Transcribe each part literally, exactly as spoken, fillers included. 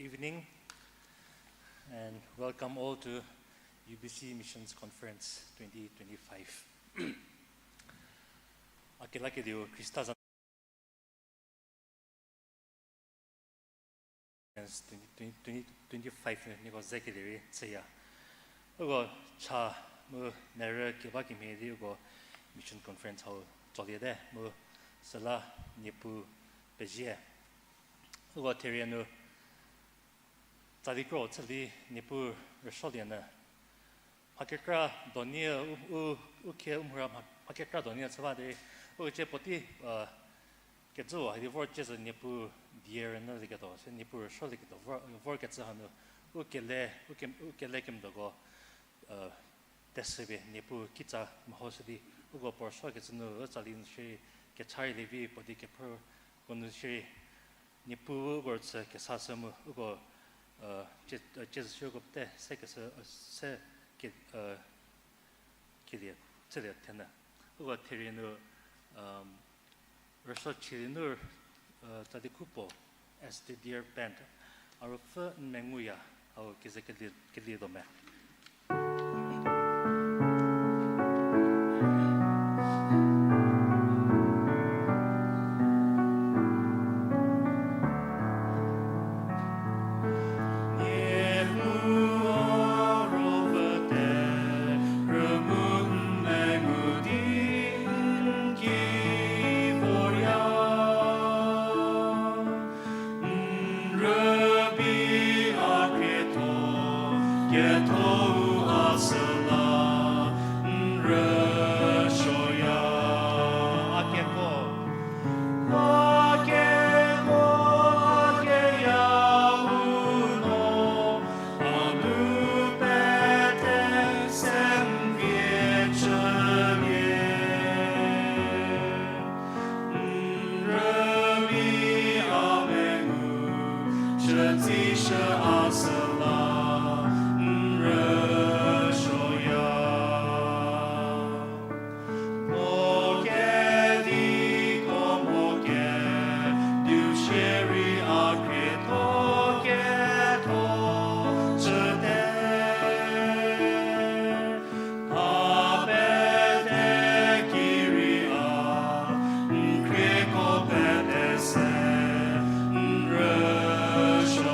Evening, and welcome all to U B C Missions Conference twenty twenty-five. A kelakelieu Khrista za twenty twenty-five nu nieko ze kelie rei chüya. Uko cha mu merü keba kemhie di uko Mission Conference hau tsoliete mu süla Niepuu pezie. Uko therie nu tsali kro chü di Niepuu rüsuolie nyü. Mha kekra doni u, u, u khie u mhura mha, mha kekra doni chü ba derei, uko cie puotei, kecü hadi vor cie sü Niepuu die rünyülieketuo, se Niepuu rüsuolieketuo vor, vorkecü hanu, u kele, u ke, u kele kemdoko, tesüpie Niepuu kitsa mehoshü di, uko puo rüsuokecü nu, u tsali nu shierei, kecha rei lievi puo di kephrüko nu shierei, Niepuu uko rüchü kesa shü mu, uko, cie, cie sü shierei uko pete sekeshü, se ke, kelie, chülie thenyü. Uko therie nu, rüsuo chülie nu, tsali khu puo, as the deer pant, a ruopfü n menguya, hau keze kelie, kelietuo me. N rübei a khrietho, khrietho-u a süla, n rüsuoya. A keko, a keko, a keyau no, a nu pete se n vie chülie. N rübei a mengu, chütsishü a süla, n rüsuoya. Mo kedi ko mo kediu shierei a khrietho ketho chüte. A pete ki rei a, n khrieko pete se, n rüsuotuo.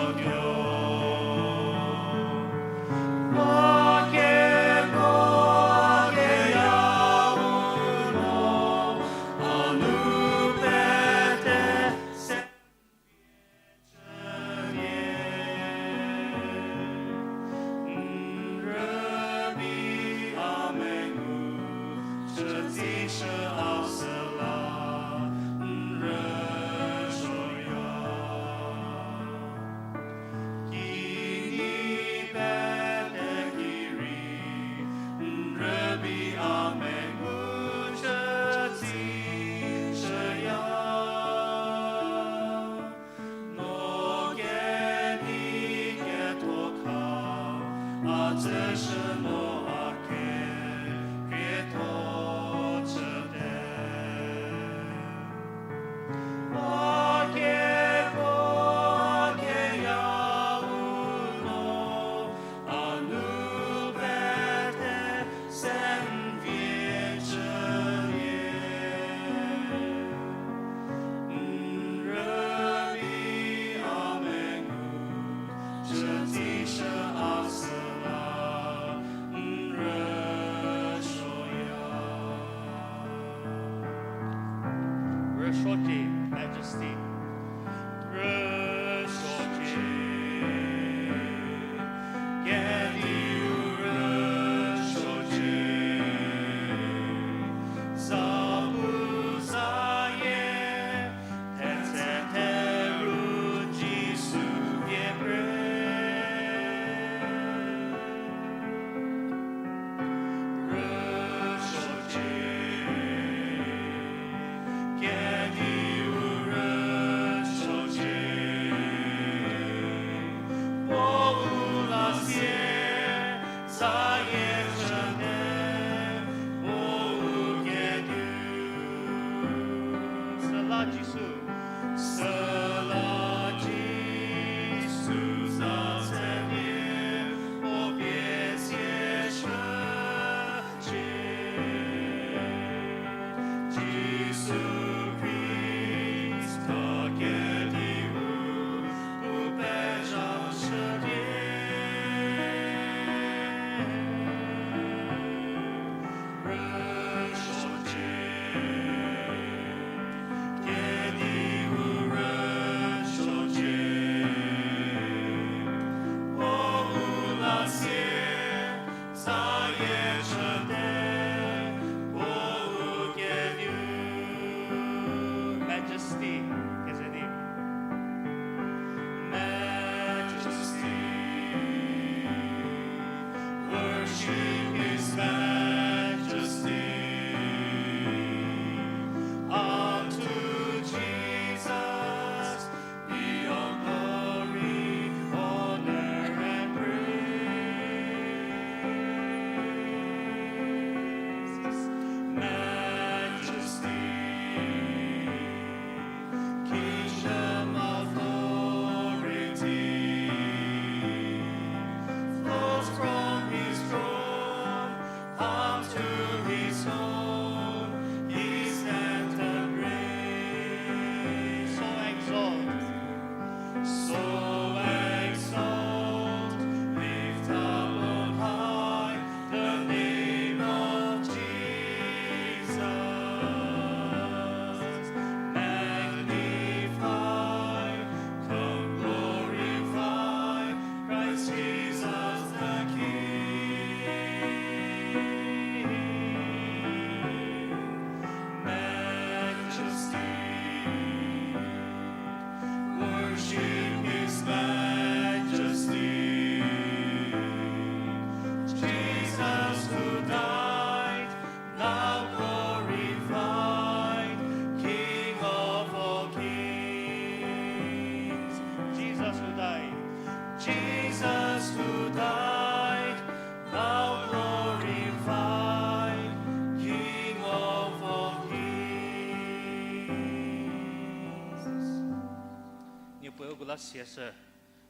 Puo uko la siashü,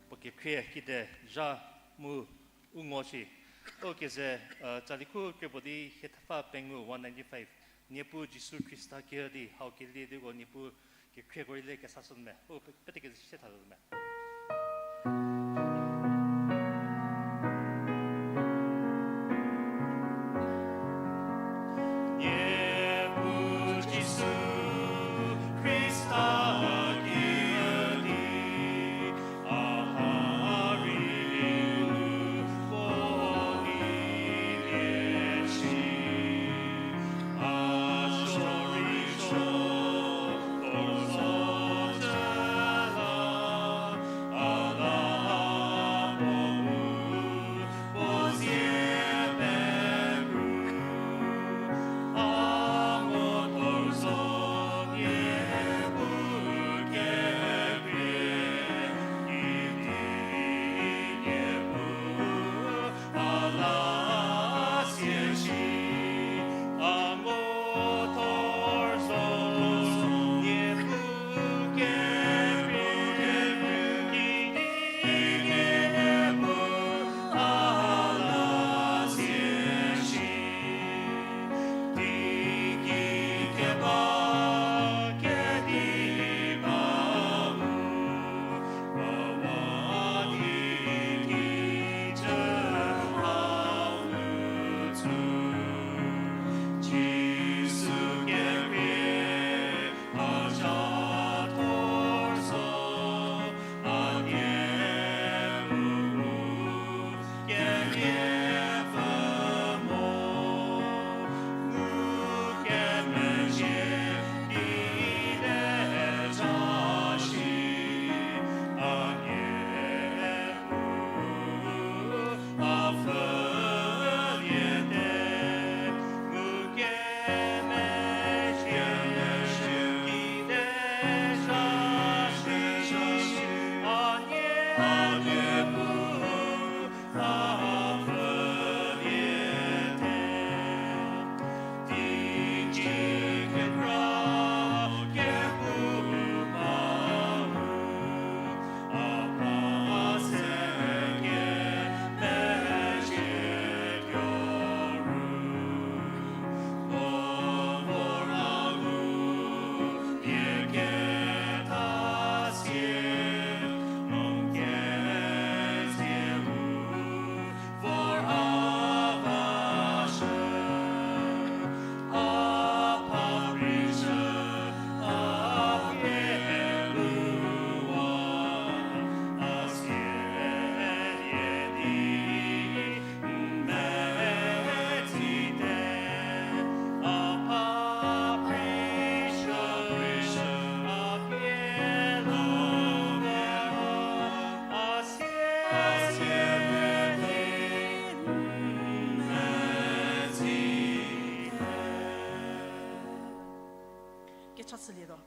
puo kekhrie kide zha mu u ngo shi. U keze, uh, tsali khu krie puo di hie thepfa pengou one ninety-five. Niepuu Jisu Khrista ki di hau kelie di ko Niepuu kekhrieko rei le kesashü me. U pe-, pete keze sie tha me. Niepuu Jisu Khrista ki di, a ha rei nu puo di lie shi. Kecha sülietuo.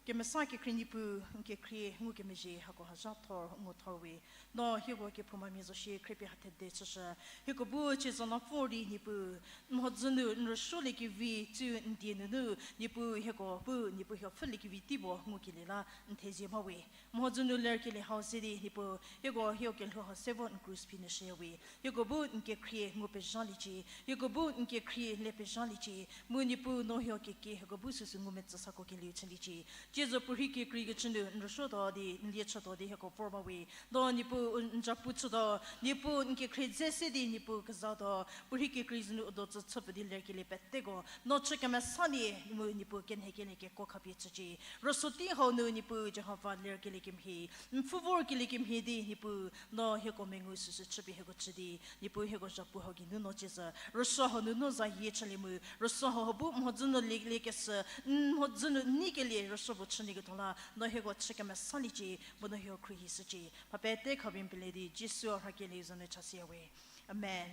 Kemesa kekhrie Niepuu, n kekhrie ngukemezhie hako ha zha thor ngu thor we. No hieko kephoumamia zo shie khriepie ha thede chüshü. Hieko bu chie zo no vor di Niepuu, n mhodzü nu n rüsuoliekevi tsu n die nunu, Niepuu hieko bu Niepuu hieko pfhüliekevi tei puo ngukelie la n thezie ba we. Mhodzü nu lerkelie hau ze di Niepuu, hieko hieko kelhou ha se vo n krus phi nu shüya we. Hieko bu n kekhrie ngu pezhaliecie, hieko bu n kekhrie le pezhaliecie, mu Niepuu no hieko keke hieko bu süsü ngumetsü sako kelieu chüliecie. Tsie zo puorhi kekreikecü nu n rüsuotuo di n lie chütuo di hieko vor ba we. No Niepuu n japu chütuo, Niepuu n kekhrie dze se di Niepuu kezatuo, puorhi kekreikecü nu u do tsü chüpfü di lerkelie peteko no chü kemesalie mu Niepuu kenhekelie kekuo khapie chücie. Rüsuo tei hau nu Niepuu Jihova lerkelie kemhie, n pfhü vorkelie kemhie di Niepuu no hieko mengu süsü chüpie hieko chü di, Niepuu hieko zhapu hau geinu no tsie zo, rüsuo hau nu no zayie chülie mu, rüsuo hau bu mhodzü nu lie, liekeshü, n mhodzü nu neikelie rüsuo puo chü nyü ketho la, no hieko chü kemesaliecie, mu no hieko khruohishücie. Mha pete khapie n pele di Jisu u rhakelieu za nu chasiya we. Amen.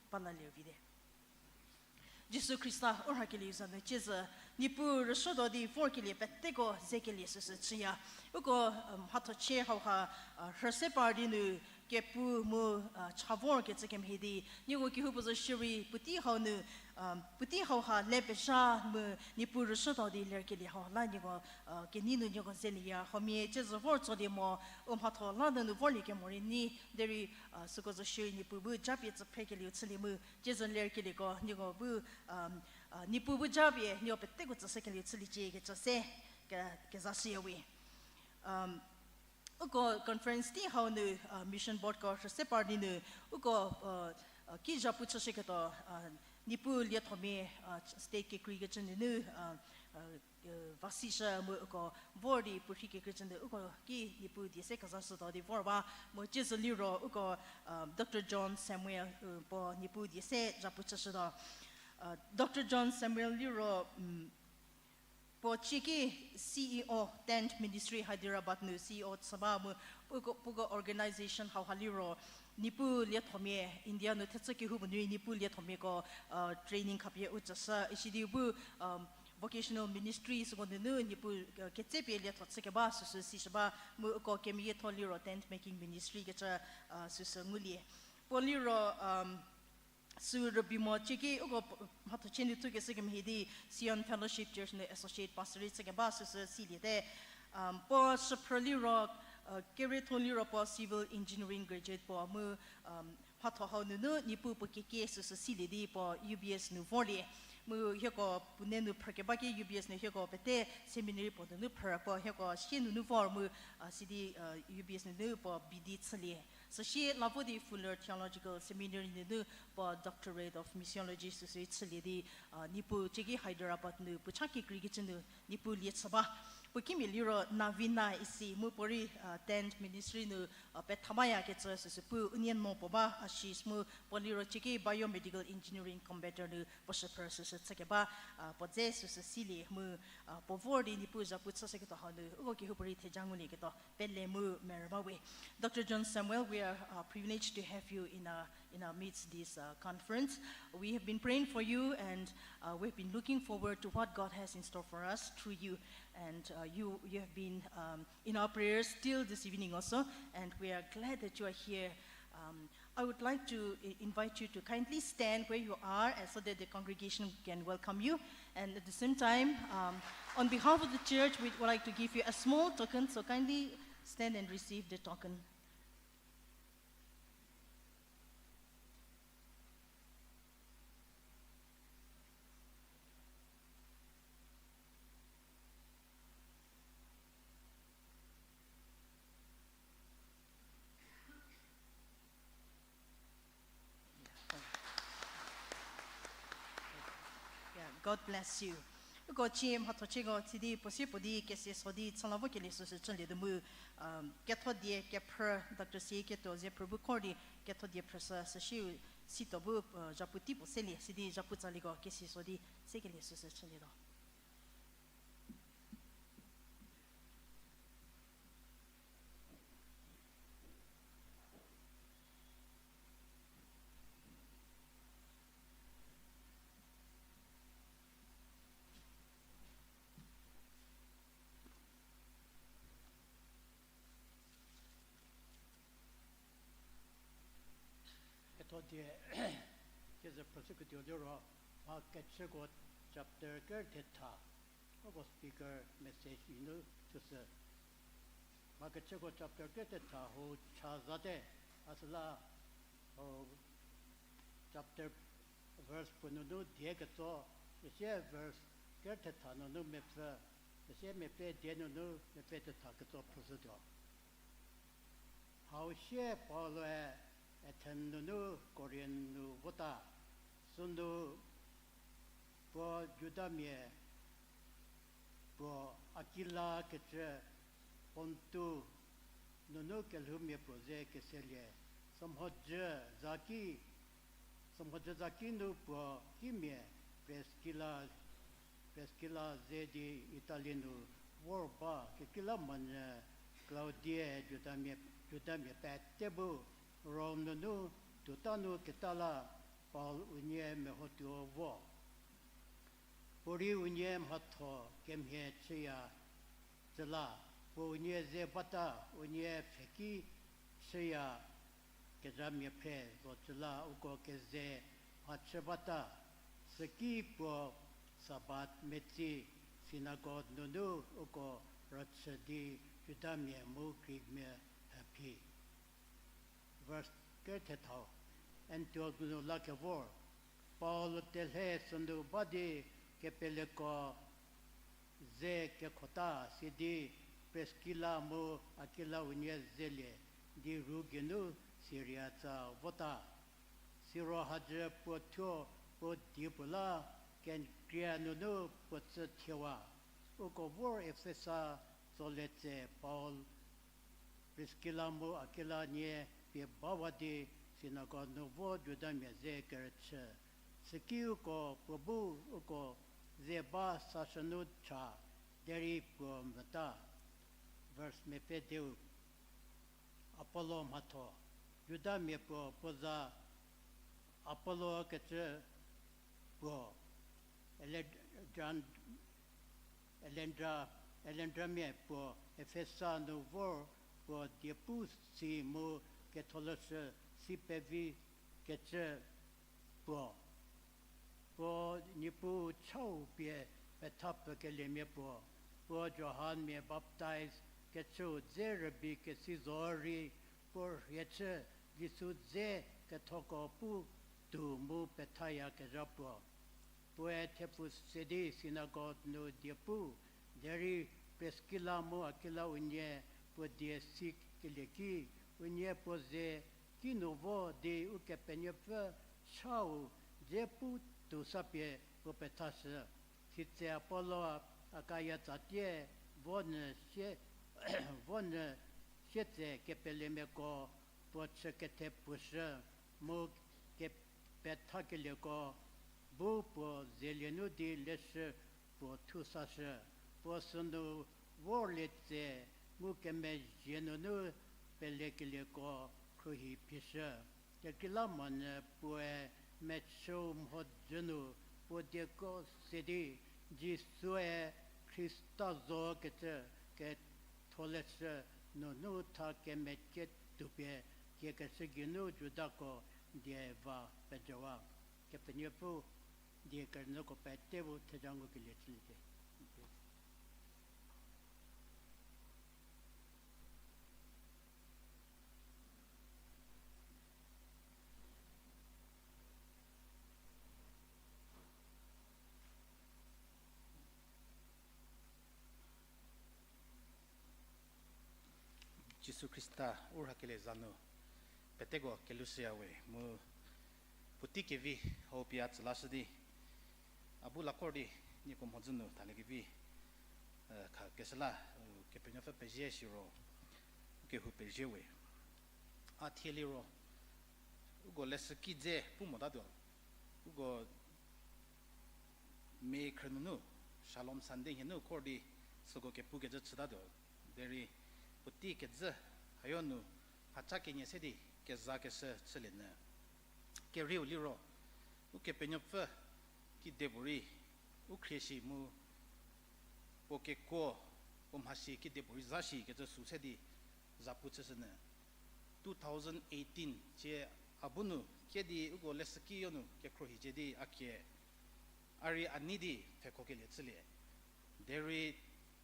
Ba la lieu vite. Jisu Khrista u rhakelieu za nu tsie zo, Niepuu rüshütuo di vorkelie peteko zekelie süsü chüya. Uko, um, mhathochie hauha, uh, rhüse par di nu kepu mu, uh, cha vorkecü kemhie di, nieko kehoupuo zo shierei puotei hau nu, um, puotei hauha le pezha mu Niepuu rüshütuo di lerkelie hau la nieko, uh, kenei nu nieko zelieya. Huomia ciezü vor tsolie mo, u mhatho la nunu vorlie kemo rei nyi, derei, uh, süko zo shierei Niepuu bu japie tsüphrekelieu chülie mu, ciezü lerkelieko nieko bu, um, uh, Niepuu bu japie nieko peteko tsüshükelieu chüliecie kecü se ke-, kezashüya we. Um, uko conference tei hau nu, uh, mission boardko rhüse par di nu, uko, uh, uh, ki zhapu chüshüketuo, uh, Niepuu liethomia, uh, state kekreikecü nunu, uh, uh, uh, vasishü mu uko vor di puorhi kekreikecü nu uko ki Niepuu die se kezashütuo di vor ba, mu ciezü liro uko, uh, Doctor John Samuel, uh, puo Niepuu die se zhapu chüshütuo. Uh, Doctor John Samuel liro, um, puo cieki C E O Tent Ministry Hyderabad nu C E O chü ba mu puko, puko organization hauha liro Niepuu liethomia India nu thechü kehoupuo nu rei Niepuu liethomiako, uh, training khapie u tsüshü, isidi bu, um, vocational ministry süko nunu Niepuu, uh, ketsepie lietho chükeba süsü sishü ba mu uko kemeyietho liro tent making ministry kecü, uh, süsü ngulie. Puo liro, um, sü rübei mo cieki uko p-, mhathochie nu thukeshü kemhie di Sion Fellowship Church nu associate pastor chükeba süsü siliete. Um, puo shüphrü liro, uh, kerietho liro puo civil engineering graduate puo mu, um, mhatho hau nunu Niepuu puo kekie süsü silie di puo U B S nu vorlie. Mu hieko Pune nu phrükeba ki U B S nu hieko pete seminary puo nunu phrü puo hieko sie nunu vor mu, uh, sidi, uh, U B S nunu puo B D chülie. Süsie la vo di Fuller Theological Seminary nunu puo Doctorate of Missiology süsü chülie di, uh, Niepuu cieki Hyderabad nu puo cha kekreikecü nu Niepuu lie chü ba. Puo kimia liro Navina isi mu puorei, uh, tent ministry nu, uh, pethamayakecü süsü pu unie no puo ba, Ashish mu puo liro cieki biomedical engineering computer nu puo shüphrü süsü chükeba, uh, puo dze süsü silie mu, uh, puo vor di Niepuu zhapu chüshüketuo hau nu uko kehoupuorei theja ngulieketuo pele mu merü ba we. Doctor John Samuel, we are, uh, privileged to have you in our, in our midst this, uh, conference. We have been praying for you and, uh, we have been looking forward to what God has in store for us through you. And, uh, you, you have been, um, in our prayers till this evening also, and we are glad that you are here. Um, I would like to i-, invite you to kindly stand where you are, and so that the congregation can welcome you. And at the same time, um, on behalf of the church, we'd like to give you a small token, so kindly stand and receive the token. Yeah, God bless you. Uko cie mhathochieko tsidi puo sie puo di kese so di chüla vokelie süsü chülietuo mu, um, ketho die kephrü Doctor Sieketuo Zephrü bu khor di ketho die phrüshü süsiu situo bu, uh, zhapu tei puo selie sidi zhapu tsaliko kese so di sekelie süsü chülietuo. Ketho die, kezü phrüshüketuo liro, Mhakechüko chapter kerüthetha, uko speaker message inu thushü. Mhakechüko chapter kerüthetha hou cha zate, a süla, hou chapter verse puo nunu die ketso, süsie verse kerüthetha nunu mepfü, süsie mepfü die nunu mepfü thetha ketso phrüshütuo. Hau sie Paul-e Athen nunu Korinth nu vota, sünu puo Judamia puo Akila kecü Pontu nunu kelhoumia puo ze keselie, sümhodzü zaki, sümhodzü zaki nu puo kimia Priskila, Priskila ze di Itali nu vor ba. Kekreilamonyü Klaudia Judamia, Judamia pete bu Rom nunu tuota nu keta la Paul unie mehotuo vo. Puorei unie mhatho kemhie chüya tsü la, puo unie ze bata, unie pfheki chüya kezhamia phre zo tsü la uko keze mhachü bata. Süki puo Sabat metsi sinagog nunu uko rüchü di Judamia mu Greekmia haphi. Verse kerethethau, Antiok nu la kevor. Paul telhe sünu ba di kepeleko ze kekhota sidi Priskila mu Akila unie zelie di ru geinu Siria tsa vota. Siro hadzü puo thuo puo die puo la Kenkria nunu puo tsü thiewa. Uko vor Efesa tsole tse Paul Priskila mu Akila nie pie bawa di sinagog nu vo Judamia ze kerüchü. Süki uko puo bu uko ze ba sashünu cha, derei puo mvüta. Verse mepfü deu, Apolo mhatho. Judamia puo puo za Apolo kecü puo, Alejand-, Alendra, Alendramia puo Efesa nu vor puo diepu si mu ketholeshü si pevi kecü puo. Puo Niepuu chau pie petha pfükeliemia puo. Puo Johan mia baptaiz kechüu dze rübei kesi zorei, puo rhie chü Jisu dze kethoko pu tuo mu pethayakezha puo. Puoe thepfu se di sinagog nu diepu, derei Priskila mu Akila unie puo die sikelie ki, unie puo ze kinu vo di Ukepenuopfü chau dze pu tuo sa pie puo pethashü. Sitse Apolo Akaya tsatie vo nyü sie, vo nyü sietse kepelemiako puo chü kethe puoshü mu kepethakelieko bu puo zelie nu di leshü puo thu sashü. Puo sünu vorlie tse mu kemezhie nunu pelekelieko khruohi phishü. Kekreilamonyü puoe mechüu mhodzü nu puo dieko se di, Jisue Khrista zo kecü ketholeshü nunu tha kemeketuo pie kiekeshü geinu Judako die va pejüwa. Kepenuopfü die kerünyüko pete bu theja ngukelie chüliecie. Jisu Khrista u rhakelie za nu peteko kelushüyawe mu puotei kevi hau pie a tsü lashü di, a bu lakor di nieko mhodzü nu thaliekevi, eh, khakeshü la, eh, Kepenuopfü pezie siro, u kehou pezie we. A thie liro, uko leshüki dze pu motatuo, uko May khrünunu, Shalom Sunday nhie nu kor di süko kepukecü chütatuo, derei puotei kezhü hayo nu mhaca kenie se di kezakeshü chülienyü. Kerieu liro, Ukepenuopfü kidepuorei u khrie shi mu puo kekuo, puo mhasi kidepuorei za shikecü sü se di zapu chüshünyü. Two thousand eighteen cie a bu nu kie di uko leshüki yo nu kekhruohicie di a kie, a rei a nei di pfhekhokelie chülie. Derei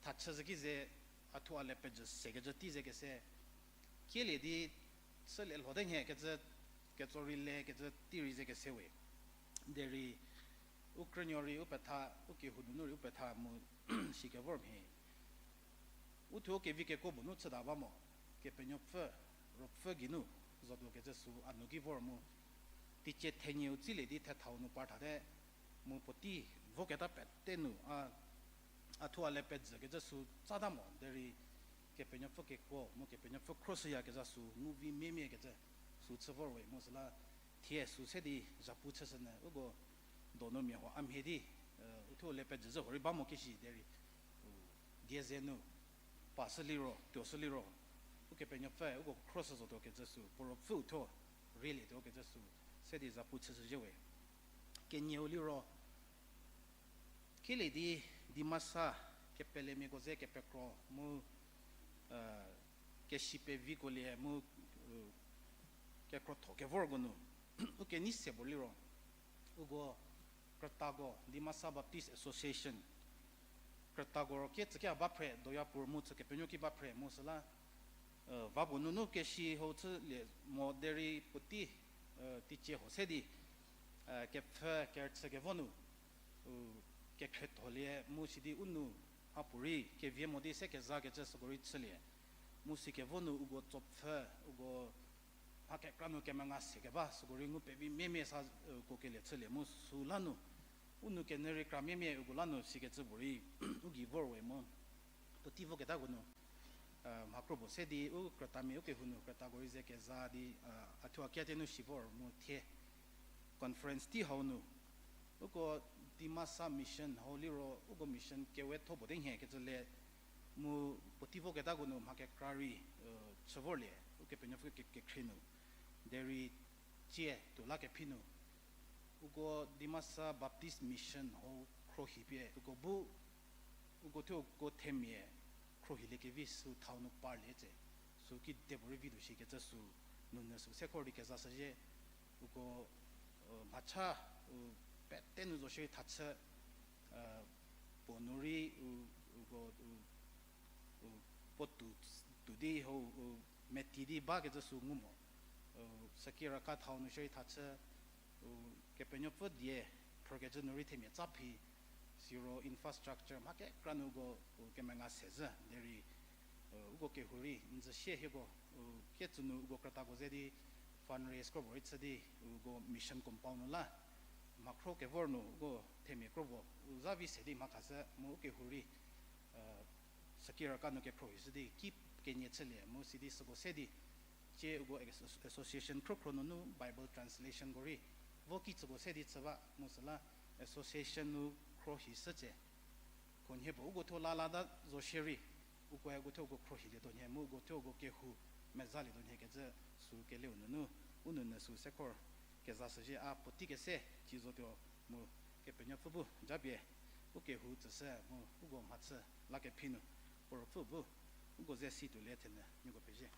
thachü zhü ki ze, a thuo a le pejü sekecü tei ze kese, kielie di chülie lhote nhie kecü, ketso rei le kecü tei rei ze kese we. Derei u krünuo rei u petha, u kehou nunu rei u petha mu shikevor mhie. U thuo kevi kekuo bu nu chüta ba mo, Kepenuopfü, Ruopfü geinu zotuo kecü sü a nu ki vor mu, teicie thenieu tsilie di thethau nu par thate, mu puotei voketa pete nu a, a thuo a le pejükecü sü tsata mo, derei Kepenuopfü kekuo mu Kepenuopfü khroshüyakezha sü nguvi miemie kecü sü chü vor we mu süla thie sü se di zapu chüshünyü uko donu mia huo a mhie di, eh, u thuo le pejü zhü huorei ba mo kishi derei, u, die ze nu, pashü liro, tuoshü liro, Ukepenuopfü uko khroshü zotuo kecü sü, puo Ruopfü u thuo rielietuo kecü sü, se di zapu chüshüzhie we. Kenieu liro, Kilie di Dimasa kepelemiako ze kepekro mu, kesi peviko lie mu, kekrotho kevorko nu, u kenei se puo liro, uko krütako, Dimasa Baptist Association krütako ro kie tsükia ba phre, Doyapur mu tsü kepenuo ki ba phre mu süla, va puo nunu kesi hau chülie mo derei puotei, teicie huo se di, kepfhü kerüchü kevo nu, u kekhrietholie mu sidi u nu mhapuorei kevie mo di se kezakecü süko rei chülie. Mu sikevo nu uko tsopfü, uko mha kekra nu kemenga se keba süko rei ngu pevi miemie sa, uko kelie chülie mu süla nu, u nou kenyü rei kra miemie uko la nu sikecü puorei u gei vor we mu puotei voketako nu, mha kro puo se di u krütamia u kehou nu krütako rei ze keza di, a thuo a kiatie nu si vor mu thie conference tei hau nu, uko Dimasa Mission hau liro uko mission kewetho puo te nhie kecü le, mu puotei voketako nu mha kekra rei chü vorlie Ukepenuopfü ke- kekhrie nu, derei tsie tuo la kephi nu, uko Dimasa Baptist Mission hau khrohi pie uko bu, uko thuo uko themia khrohiliekevi sü thau nu parlie tse, sü kidepuorei vi tuo shikecü sü, nounyü sü se khor di keza shüzhie, uko mhacha, u pete nu zo shierei thachü, puo nu rei u, uko u, u puo tou, tou di hau u meti di bakecü sü ngu mo. Saki raka thau nu shierei thachü, u Kepenuopfü die phrükecü nu rei themia tsa phi, siro infrastructure mha kekra nu uko u kemenga se zhü derei, uko kehou rei n zü sie hieko, u kietsü nu uko krütako ze di fundraise kro puo rei chü di, uko mission compound nu la mha kro kevor nu uko themia kro puo u za vi se di mha khashü mu u kehou rei, saki raka nu kekhrohishü di ki kenie chülie mu sidi süko se di, tsie uko association khrokhro nunu Bible translationko rei vo ki tsüko se di chü ba mu süla association nu khrohishü tse, khunhie puo uko thuo la lata zo shierei, ukoe uko thuo uko khrohilietuo nhie mu uko thuo uko kehou mezalietuo nhie kecü sü keleu nunu, u nounyü sü se khor keza shüzhie a puotei kese ci zotuo mu Kepenuopfü bu japie u kehou tsüshü mu uko mhachü la kephi nu, puo Ruopfü bu uko ze si tuolie thenyü nieko pezie.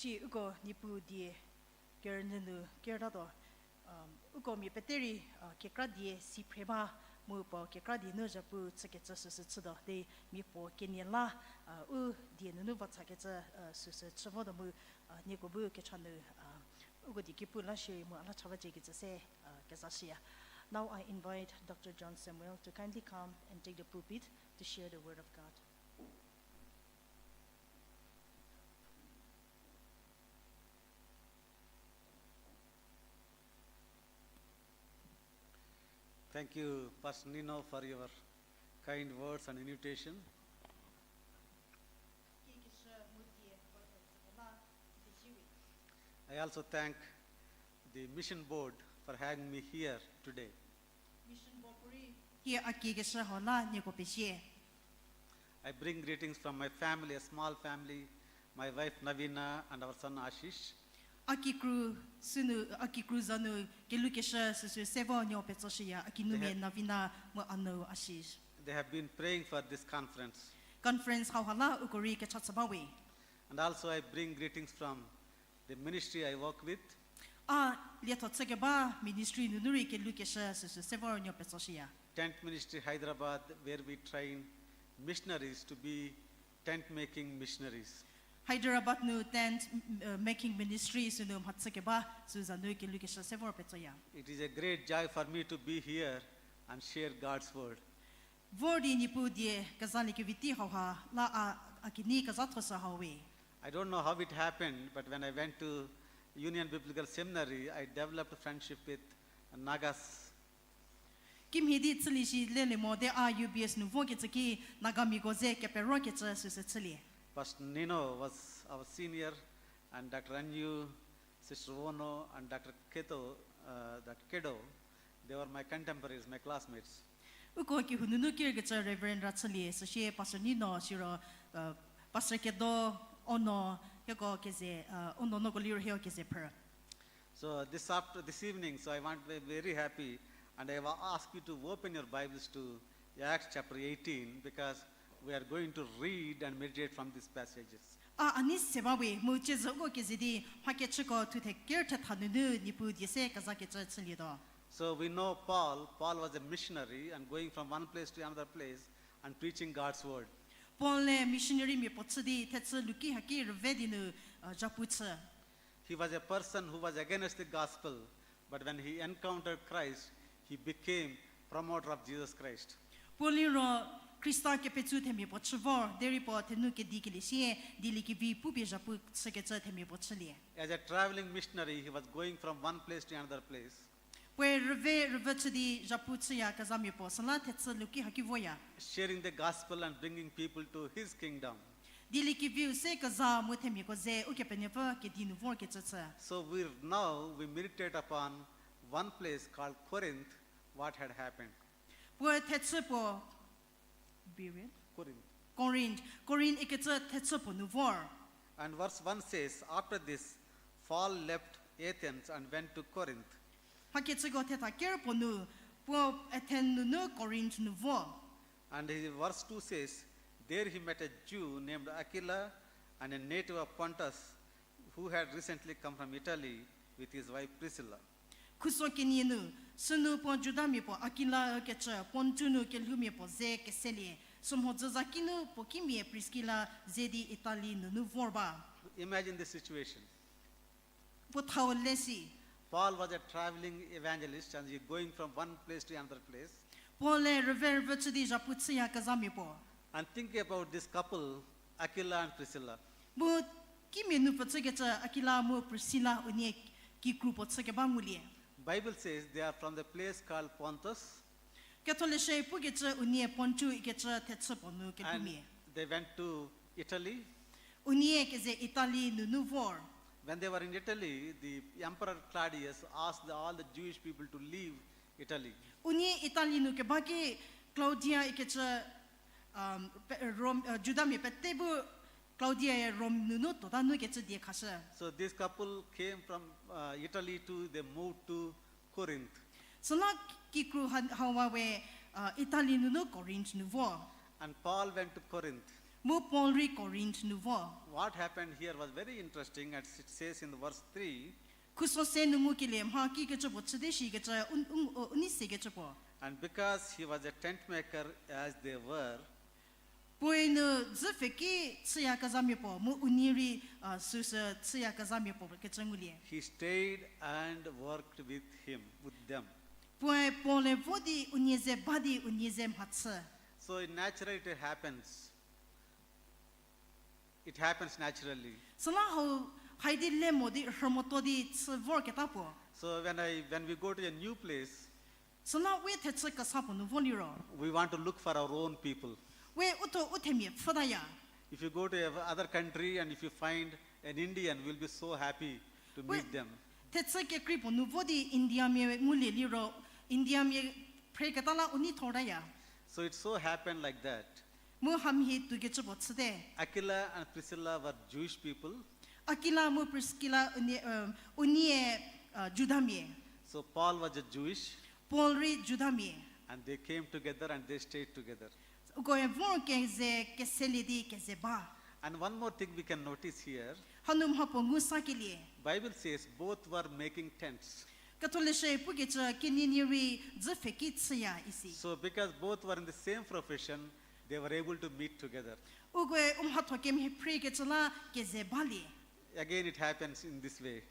Shi uko Niepuu die kerünyü nu kerütatuo, uko mia pete rei kekra die si phre ba, mu puo kekra die nu zhapu chükecü süsü chütuo. Di mia puo kenie la u die nunu vathakecü süsü chü votuo mu, nieko bu kecha nu uko die ki pu la shierei mu a la cha ba ciekecü se kezashüya. Now I invite Doctor John Samuel to kindly come and take the pulpit to share the word of God. Thank you, Pastor Nino, for your kind words and invitation. I also thank the mission board for having me here today. Mission board ko rei hie a kiekeshü hau la nieko pezie. I bring greetings from my family, a small family, my wife Navina and our son Ashish. A kikru sünu, a kikru za nu kelukeshü süsü se vo nieko petsoshüya, a kinumia Navina mu a nuo Ashish. They have been praying for this conference. Conference hau ha la uko rei kecha chü ba we. And also I bring greetings from the ministry I work with. A lietho chükeba ministry nunu rei kelukeshü süsü se vo nieko petsoshüya. Tent Ministry Hyderabad, where we train missionaries to be tent making missionaries. Hyderabad nu tent making ministry sünu mhachükeba sü za nu kelukeshü se vor petsoya. It is a great joy for me to be here and share God's word. Vor di Niepuu die kezaliekevi tei hau ha la a, a kenei kezhathoshü hau we. I don't know how it happened, but when I went to Union Biblical Seminary, I developed friendship with Nagas. Kimhie di chülie shi lelie mo di a U B S nu vokecü ki Nagamiako ze keperokecü süsü chülie. Pastor Nino was our senior, and Doctor Anyu, Sister Wono, and Doctor Keto, uh, Doctor Kedo, they were my contemporaries, my classmates. Uko kehou nunu kerkecü Reverend Rachülie, süsie Pastor Nino, siro Pastor Kedo, Ono, hieko keze, Ono noko liro hieko keze phrü. So this after this evening, so I want to be very happy, and I will ask you to open your Bibles to Acts chapter eighteen, because we are going to read and meditate from these passages. A, a nei se ba we, mu tsiezü uko keze di mhakechüko thuthe ker thetha nunu Niepuu die se kezakecü chülietuo. So we know Paul. Paul was a missionary and going from one place to another place and preaching God's word. Paul-e missionarymia puo chü di thechü luki haki rüve di nu zhapu chü. He was a person who was against the gospel, but when he encountered Christ, he became promoter of Jesus Christ. Puo liro Khrista kepetsu themia puo chü vor, derei puo thenu kedikelie sie dieliekevi pupie zhapu chükecü themia puo chülie. As a traveling missionary, he was going from one place to another place. Puoe rüve rüvü chü di zhapu chüyakezhamia puo süla thechü luki haki voya. Sharing the gospel and bringing people to his kingdom. Dieliekeviu se keza mu themiako ze Ukepenuopfü kedi nu vorkecü chü. So we now we meditate upon one place called Corinth, what had happened. Puoe thechü puo Corinth. Corinth, Corinth ikecü thechü puo nu vor. And verse one says, after this, Paul left Athens and went to Corinth. Mhakechüko thetha ker puo nu, puo Athen nunu Corinth nu vo. And he, verse two says, there he met a Jew named Aquila and a native of Pontus, who had recently come from Italy with his wife Priscilla. Khuso kenie nu, sünu puo Judamia puo Akila ükecü Pontu nu kelhoumia puo ze keselie, sümhodzü za kinu puo kimia Priskila ze di Itali nunu vor ba. Imagine the situation. Puo thau le si. Paul was a traveling evangelist and he going from one place to another place. Paul-e rüve rüvü chü di zhapu chüyakezhamia puo. And think about this couple, Aquila and Priscilla. Mu kimia nu pfü chükecü Akila mu Priskila unie kikru puo chükeba ngulie. Bible says they are from the place called Pontus. Ketholeshü pukecü unie Pontu ikecü thechü puo nu kelhoumia. They went to Italy. Unie keze Itali nunu vor. When they were in Italy, the emperor Claudius asked the, all the Jewish people to leave Italy. Unie Itali nu keba ki Claudia ikecü Judamia pete bu Claudia-e Rom nunu tota nu kecü die khashü. So this couple came from Italy to, they moved to Corinth. Süla kikru hauha we Itali nunu Corinth nu vo. And Paul went to Corinth. Mu Paul rei Korinth nu vo. What happened here was very interesting, as it says in the verse three. Khuso se nu ngukelie mha kikecü puo chüte shikecü u, u, u, u nei sekecü puo. And because he was a tent maker as they were, Puoe nu dzü pfheki chüyakezhamia puo, mu unie rei, a, süsü chüyakezhamia puo kecü ngulie. He stayed and worked with him, with them. Puoe Paul-e vo di unie ze ba di unie ze mhachü. So in natural it happens. It happens naturally. Süla hau haidi le mo di rhümotuo di chü vorketa puo. So when I, when we go to a new place, Süla we thechü kesa puo nu vo liro, we want to look for our own people. We u thuo u themia pfhütaya. If you go to a other country and if you find an Indian, we'll be so happy to meet them. Thechü kekrei puo nu vo di Indiamia ngulie liro, Indiamia phreketa la u nei thortaya. So it so happened like that. Mu hamhie tuokecü puo chüte. Aquila and Priscilla were Jewish people. Akila mu Priskila unie, unie, Judamia. So Paul was a Jewish. Paul rei Judamia. And they came together and they stayed together. Ukoe vor keze keselie di keze ba. And one more thing we can notice here. Hanu mhapuo ngu sakelie. Bible says both were making tents. Ketholeshü pukecü kenienie rei dzü pfheki chüya isi. So because both were in the same profession, they were able to meet together. Ukoe u mhatho kemhie phrekecü la keze balie. Again, it happens in this way.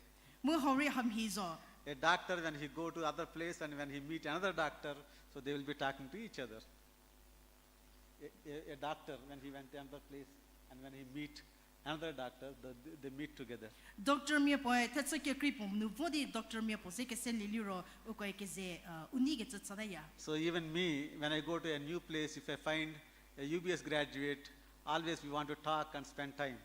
Mu hau rei hamhie zo. A doctor, when he go to other place and when he meet another doctor, so they will be talking to each other. A, a, a doctor, when he went to another place and when he meet another doctor, the, they meet together. Doctormia puoe thechü kekrei puo nu vo di doctormia puo ze keselie liro ukoe keze, u nei kecü chütaya. So even me, when I go to a new place, if I find a U B S graduate, always we want to talk and spend time.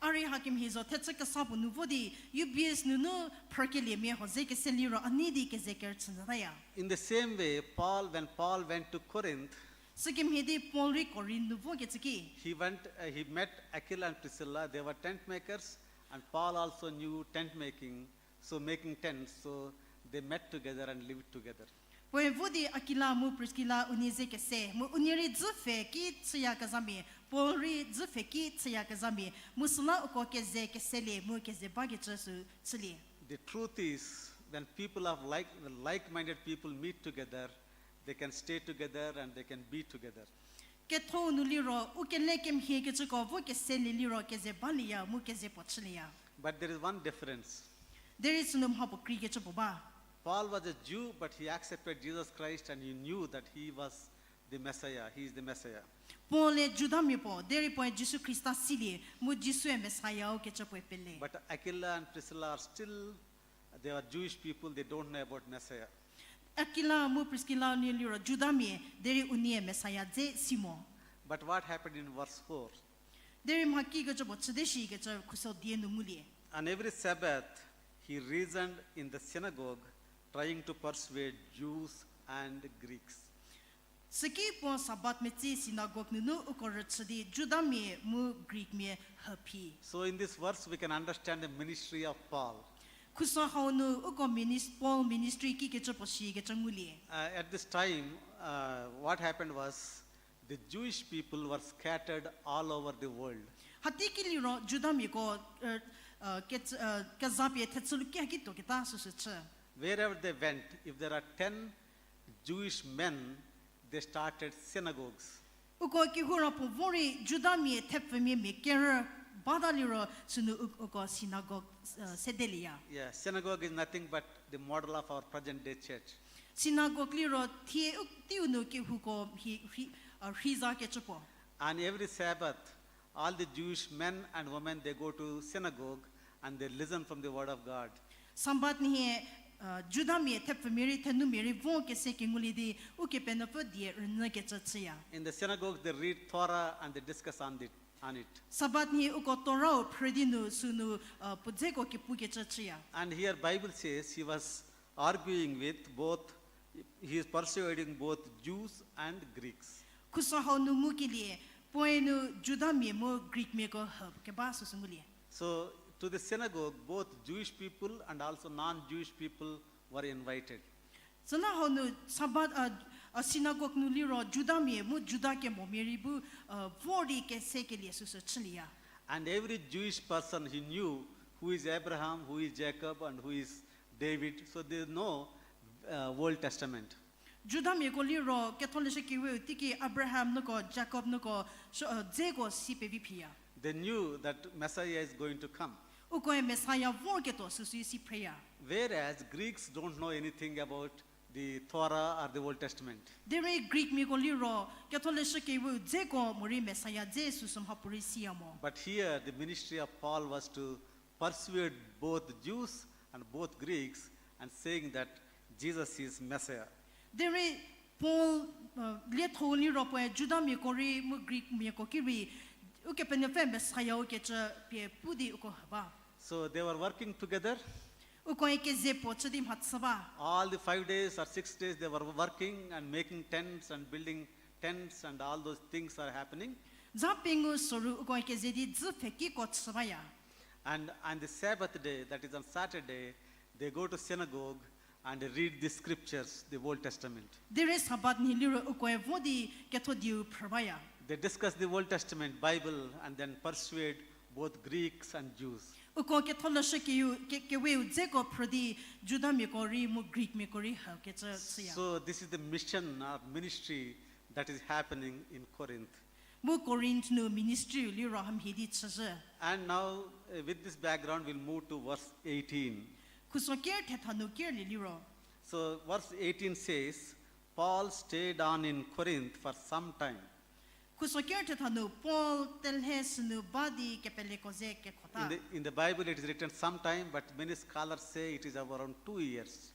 A rei hakemhie zo thechü kesa puo nu vo di U B S nunu phrükeliemia huo ze keselie liro a nei di keze kerüchü nyütaya. In the same way, Paul, when Paul went to Corinth, Sükemhie di Paul rei Korinth nu vokecü ki, he went, uh, he met Aquila and Priscilla. They were tent makers, and Paul also knew tent making, so making tents, so they met together and lived together. Puoe vo di Akila mu Priskila unie ze kese, mu unie rei dzü pfhe ki chüyakezhamia, Paul rei dzü pfhe ki chüyakezhamia, mu süla uko keze keselie mu keze bakecü sü chülie. The truth is, when people of like, like-minded people meet together, they can stay together and they can be together. Ketho nu liro, u kele kemhie kecüko vo keselie liro keze balieya mu keze puo chülieya. But there is one difference. Derei sünu mha puo kreikecü puo ba. Paul was a Jew, but he accepted Jesus Christ and he knew that he was the Messiah, he is the Messiah. Paul-e Judamia puo, derei puoe Jisu Khrista silie, mu Jisue Messiah-u kecü puoe pele. But Aquila and Priscilla are still, they are Jewish people, they don't know about Messiah. Akila mu Priskila unie liro Judamia, derei unie Messiah dze si mo. But what happened in verse four? Derei mha kikecü puo chüte shikecü khuso die nu ngulie. And every Sabbath he reasoned in the synagogue, trying to persuade Jews and Greeks. Süki puo Sabbath metsi synagogue nunu uko rüchü di Judamia mu Greekmia hüphi. So in this verse we can understand the ministry of Paul. Khuso hau nu uko minis-, Paul ministry kikecü puo shikecü ngulie. Uh, at this time, uh, what happened was the Jewish people were scattered all over the world. Hatei ki liro Judamiako, uh, uh, ke-, uh, kezapie thechülu ki haki tuoketa süsü chü. Wherever they went, if there are ten Jewish men, they started synagogues. Uko kehoura puo vo rei Judamia thepfumia mia kerü bata liro sünu u-, uko synagogue, uh, sedelieya. Yeah, synagogue is nothing but the model of our present day church. Synagogue liro thie u-, teiu nu kehouko hi, hi, uh, rhizakecü puo. And every Sabbath, all the Jewish men and women, they go to synagogue and they listen from the word of God. Sabbath nhie, uh, Judamia thepfumia rei thenumia rei vo kese kengulie di Ukepenuopfü die rünyükecü chüya. In the synagogue, they read Torah and they discuss on it, on it. Sabbath nhie uko Torah-u phrü di nu sünu, uh, puo dzeko kepukecü chüya. And here Bible says he was arguing with both, he is persuading both Jews and Greeks. Khuso hau nu ngukelie, puoe nu Judamia mu Greekmiako hü keba süsü ngulie. So, to the synagogue, both Jewish people and also non-Jewish people were invited. Süla hau nu Sabbath, uh, A synagogue nu liro Judamia mu Juda kemomia rei bu, uh, vor di kesekelie süsü chülieya. And every Jewish person he knew who is Abraham, who is Jacob, and who is David. So they know, uh, Old Testament. Judamiako liro Ketholeshü Keweu teiki Abraham nuko, Jakob nuko, sho-, uh, dzeko si pevi phiya. They knew that Messiah is going to come. Ukoe Messiah vorketuo süsü si phreya. Whereas Greeks don't know anything about the Torah or the Old Testament. Derei Greekmiako liro Ketholeshü Keweu dzeko morei Messiah dze süsü mhapuorei siya mo. But here the ministry of Paul was to persuade both Jews and both Greeks and saying that Jesus is Messiah. Derei Paul, uh, lietho liro puoe Judamiako rei mu Greekmiako ki rei Ukepenuopfü Messiah-u kecü pie pu di uko ha ba. So they were working together. Ukoe keze puo chü di mhachü ba. All the five days or six days they were working and making tents and building tents and all those things are happening. Za pengou soru ukoe keze di dzü pfhekiko chü baya. And on the Sabbath day, that is on Saturday, they go to synagogue and read the scriptures, the Old Testament. Derei Sabbath nhie liro ukoe vo di ketho dieu phrü baya. They discuss the Old Testament, Bible, and then persuade both Greeks and Jews. Uko Ketholeshü Keweu, ke-, Keweu dzeko phrü di Judamiako rei mu Greekmiako rei hau kecü chüya. So this is the mission or ministry that is happening in Corinth. Mu Corinth nu ministry liro hamhie di chüzhü. And now, uh, with this background, we'll move to verse eighteen. Khuso ker thetha nu kerlie liro. So verse eighteen says, Paul stayed on in Corinth for some time. Khuso ker thetha nu Paul telhe sünu ba di kepeleko ze kekhota. In the, in the Bible, it is written sometime, but many scholars say it is around two years.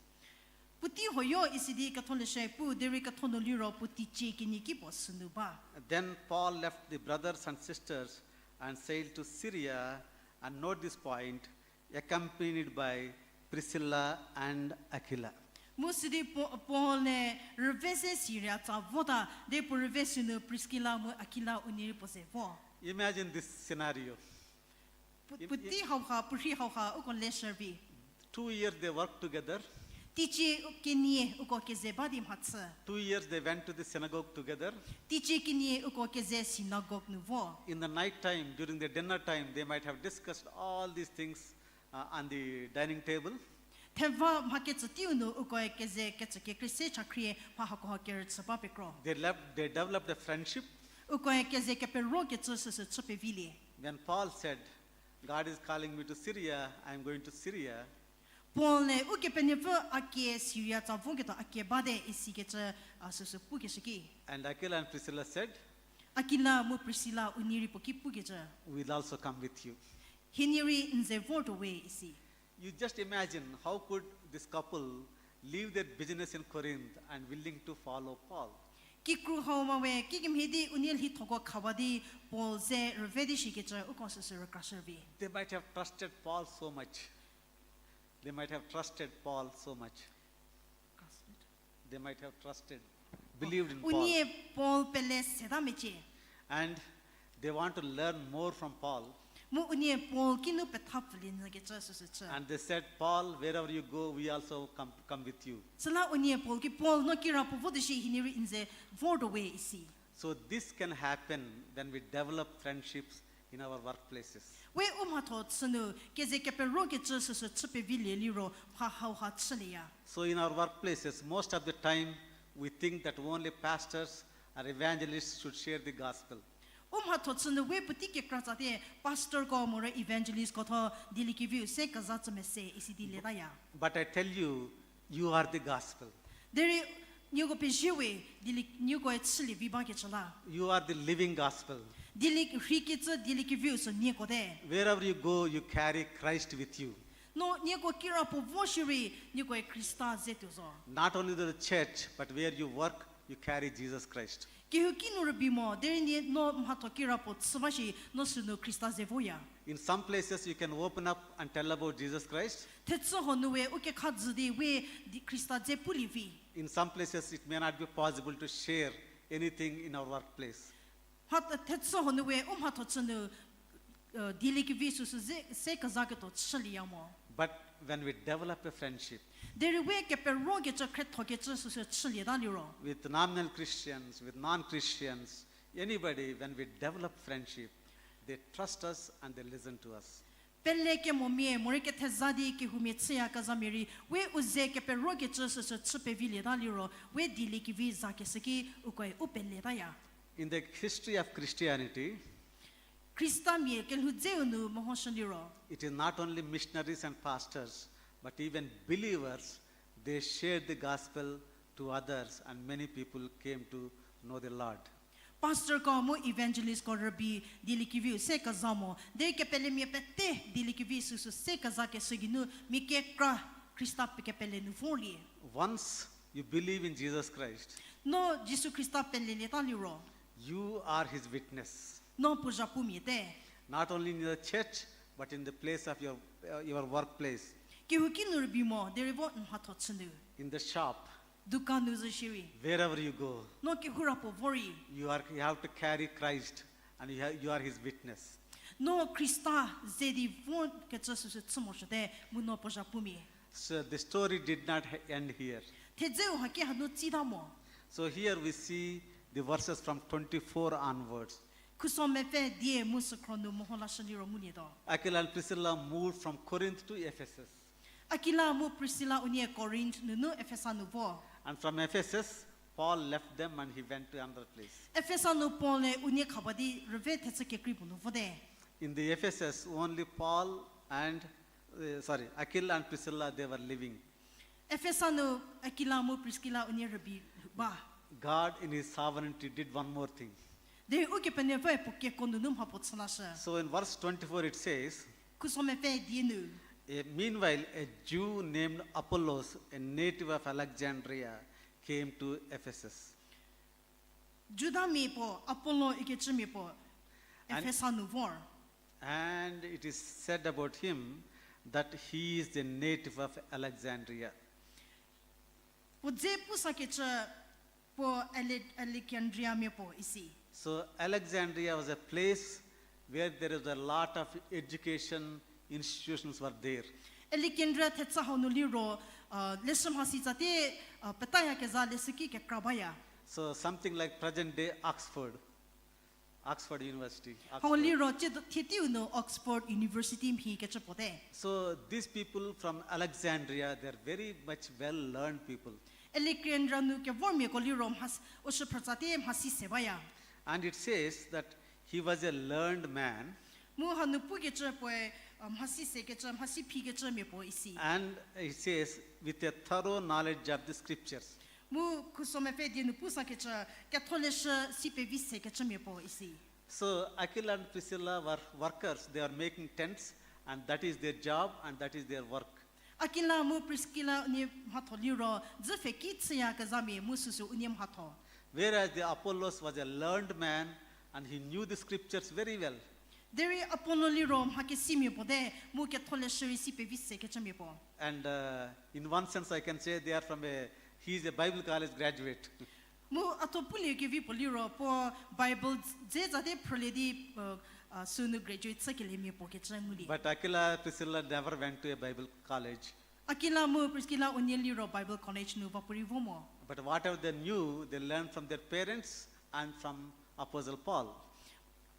Puotei huoyo isi di Ketholeshü pu derei ketho nu liro puo teicie kenie ki puo sünu ba. Then Paul left the brothers and sisters and sailed to Syria, and note this point, accompanied by Priscilla and Aquila. Mu sidi Paul ne rüve se Syria tsa vota, de puo rüve sünu Priscilla mu Aquila unie rei puo ze vo. Imagine this scenario. Puotei hauha, puorhi hauha uko leshü vi. Two years they worked together. Teicie kenie uko keze ba di mhachü. Two years they went to the synagogue together. Teicie kenie uko keze synagogue nu vo. In the night time, during the dinner time, they might have discussed all these things, uh, on the dining table. Theva mha kecü teiu nu ukoe keze kecü kekrei se chakhrie mha hakoha kerüchü ba pekro. They left, they developed a friendship. Ukoe keze kepero kecü süsü chü pevilie. When Paul said, God is calling me to Syria, I am going to Syria. Paul ne Ukepenuopfü a kie Syria tsa voketuo a kie bate isikecü, a, süsü pukeshü ki. And Aquila and Priscilla said, Aquila mu Priscilla unie rei puo ki pukecü, We will also come with you. Hienie rei n ze vortuo we isi. You just imagine how could this couple leave their business in Corinth and willing to follow Paul. Kikru hau ma we kikemhie di unie lhithoko khawa di Paul ze rüve di shikecü uko süsü rükrashü vi. They might have trusted Paul so much. They might have trusted Paul so much. They might have trusted, believed in Paul. Unie Paul pele seta mecie. And they want to learn more from Paul. Mu unie Paul kinu petha pfülie nyükecü süsü chü. And they said, Paul, wherever you go, we also come, come with you. Süla unie Paul ki, Paul, no kirapuo vo di shi hienie rei n ze vortuo we isi. So this can happen when we develop friendships in our workplaces. We u mhatho chünu keze kepero kecü süsü chü pevilie liro mha hauha chülieya. So in our workplaces, most of the time we think that only pastors and evangelists should share the gospel. U mhatho chünu we puotei kekra tsatie pastorko morei evangelistko tho dieliekeviu se keza chü mese isi di letaya. But I tell you, you are the gospel. Derei nieko pezie we, dilie, niekoe chülie vi bakecü la. You are the living gospel. Dielie, rheikecü dieliekeviu sü nieko te. Wherever you go, you carry Christ with you. No nieko kirapuo vo shierei, niekoe Khrista ze tuo zo. Not only to the church, but where you work, you carry Jesus Christ. Kehouki nu rübei mo, derei nie no mhatho kirapuo chü ba shi, no sünu Khrista ze voya. In some places, you can open up and tell about Jesus Christ. Thechü huo nu we u kekhadzü di we di Khrista dze pulie vi. In some places, it may not be possible to share anything in our workplace. Mha thechü huo nu we u mhatho chünu, uh, dieliekevi süsü ze, se kezaketuo chülieya mo. But When we develop a friendship Derei we keperokecü khriethokecü süsü chülieta liro. with nominal Christians, with non-Christians, anybody, when we develop friendship, they trust us and they listen to us. Pele kemomia, morei ketheza di kehoumia chüyakezhamia rei, we u ze keperokecü süsü chü pevilieta liro, we dieliekevi zakeshü ki ukoe u peletaya. In the history of Christianity, Khristamia kelhou dzeu nu mehoshü liro. It is not only missionaries and pastors, but even believers, they shared the gospel to others, and many people came to know the Lord. Pastorko mu evangelistko rübei dieliekeviu se keza mo, derei kepelemia pete dieliekevi süsü se kezakeshü geinu mia kekra Khrista pe kepele nu vorlie. Once you believe in Jesus Christ, No Jisu Khrista pelelieta liro, you are his witness, no puo zhapumia te. Not only in the church, but in the place of your, uh, your workplace, Kehouki nu rübei mo, derei vo n mhatho chü nu, in the shop, dukan nu zo shierei, wherever you go, no kehoura puo vorei, you are, you have to carry Christ, and you, have, you are his witness. No Khrista ze di vokecü süsü chü morosuote, mu no puo zhapumia. So the story did not ha- end here. Thedzeu haki hanu tsita mo. So here we see the verses from twenty-four onwards. Khuso mepfü die mu sükhro nu meho lashü liro ngulietuo. Aquila and Priscilla moved from Corinth to Ephesus. Akila mu Priskila unie Korinth nunu Efesa nu vo. And from Ephesus, Paul left them and he went to another place. Efesa nu Paul-e unie khaba di rüve thechü kekrei puo nu vote. In the Ephesus, only Paul and, uh, sorry, Aquila and Priscilla, they were living. Efesa nu Akila mu Priskila unie rübei ba. God in his sovereignty did one more thing. Derei Ukepenuopfüe puo keko nunu mhapuo chü lashü. So in verse twenty-four it says, Khuso mepfü die nu, "A- meanwhile, a Jew named Apollos, a native of Alexandria, came to Ephesus." Judamia puo Apollo ikecümia puo Efesa nu vor. And it is said about him that he is the native of Alexandria. Puo dze pusakecü puo Ale- Alexandriamia puo isi. So Alexandria was a place where there is a lot of education institutions were there. Alexandria thetsa hau nu liro, leshü mhasi tsatie petayakezha leshüki kekra baya. So something like present day Oxford, Oxford University. Hau liro thie teiu nu Oxford University mhi kecü puote. So these people from Alexandria, they are very much well learned people. Alexandria nu kevormiako liro mhas- u shüphrü tsatie mhasi se baya. And it says that he was a learned man. Mu hanu pukecü puoe mhasi sekecü, mhasi phikecümia puo isi. And it says, with a thorough knowledge of the scriptures. Mu Khuso mepfü die nu pusakecü, ketholeshü si pevi sekecümia puo isi. So Aquila and Priscilla were workers, they are making tents, and that is their job and that is their work. Akila mu Priskila unie mhatho liro dzü pfheki chüyakezhamia mu süsü unie mhatho. Whereas the Apollos was a learned man and he knew the scriptures very well. Derei Apollo liro mha kesimia puote mu ketholeshü rei si pevi sekecümia puo. And in one sense I can say they are from a, he is a Bible college graduate. Mu a thuo pulie kevi puo liro puo Bible dze tsatie phrülie di sünu graduate chükeliemia puo kecü ngulie. But Aquila, Priscilla never went to a Bible college. Akila mu Priskila unie liro Bible college nu vapuorei vo mo. But whatever they knew, they learned from their parents and from Apostle Paul.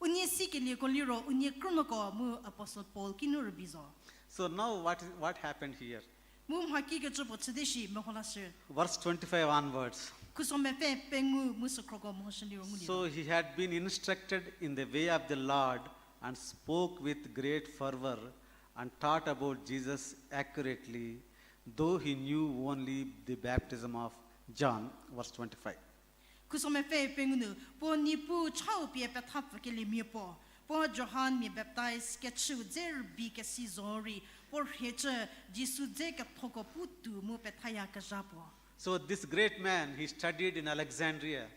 Unie sikelieko liro unie krünuoko mu Apostle Paul kinu rübei zo. So now what, what happened here? Mu mhaki kecü puo chüte shi meho lashü. Verse twenty-five onwards. Khuso mepfü pengou mu sükhroko mehoshü liro ngulie. So he had been instructed in the way of the Lord and spoke with great fervor and taught about Jesus accurately, though he knew only the baptism of John. Verse twenty-five. Khuso mepfü pengou nu, puo Niepuu chau pie petha pfükeliemia puo, puo Johan mia baptize kechüu dze rübei kesi zorei, puo rhiecü Jisu dze kethoko pu tuo mu pethayakezha puo. So this great man, he studied in Alexandria.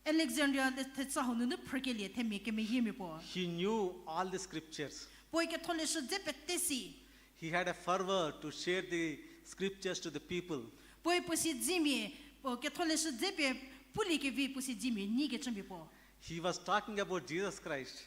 Alexandria thetsa hau nunu phrükelie themia kemeyiemia puo. He knew all the scriptures. Puoe ketholeshü dze pete si. He had a fervor to share the scriptures to the people. Puoe puo siedzemia, puo ketholeshü dze pie puliekevi puo siedzemia nyikecümia puo. He was talking about Jesus Christ.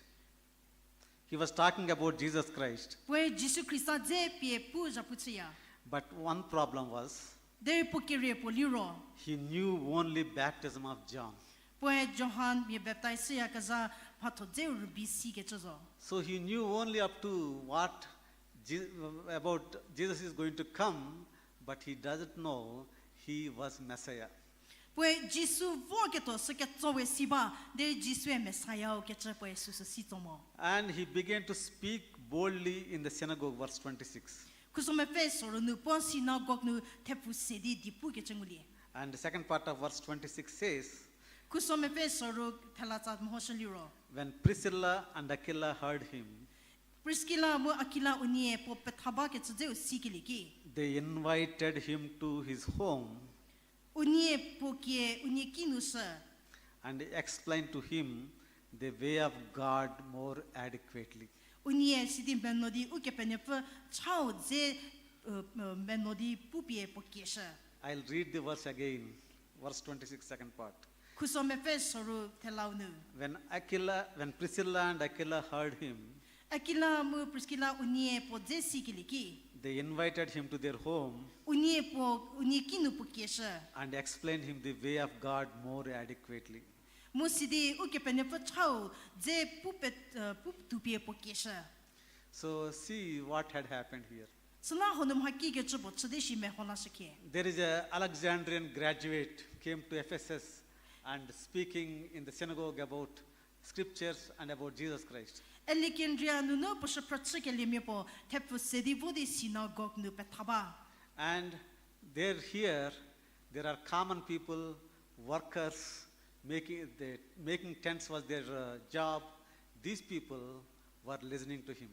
He was talking about Jesus Christ. Puoe Jisu Khrista dze pie pu zhapu chüya. But one problem was, Derei puo kerie puo liro, he knew only baptism of John. Puoe Johan mia baptize chüyakezha mhatho dzeu rübei sikecü zo. So he knew only up to what Je-, about Jesus is going to come, but he doesn't know he was Messiah. Puoe Jisu vorketuo sü ketso we si ba, derei Jisue Messiah-u kecü puoe süsü si tso mo. And he began to speak boldly in the synagogue, verse twenty-six. Khuso mepfü soru nu puo synagogue nu thepfu se di di pukecü ngulie. And the second part of verse twenty-six says, Khuso mepfü soru thela tsa mehoshü liro, when Priscilla and Aquila heard him, Priskila mu Akila unie puo petha bakecü dzeu sikelie ki, they invited him to his home unie puo kie unie kinu shü and explained to him the way of God more adequately. Unie sidi meno di Ukepenuopfü chau dze, uh, uh, meno di pupie puo kieshü. I'll read the verse again, verse twenty-six, second part. Khuso mepfü soru thelau nu, when Aquila, when Priscilla and Aquila heard him, Akila mu Priskila unie puo dze sikelie ki, they invited him to their home unie puo, unie kinu puo kieshü and explained him the way of God more adequately. Mu sidi Ukepenuopfü chau dze pu pe, uh, pu tupie puo kieshü. So see what had happened here. Süla hanu mha kikecü puo chü di shi meho lashükhie. There is a Alexandrian graduate came to Ephesus and speaking in the synagogue about scriptures and about Jesus Christ. Alexandria nunu puo shüphrü chükeliemia puo thepfu se di vo di synagogue nu petha ba. And there here, there are common people, workers, making, the, making tents was their, uh, job. These people were listening to him.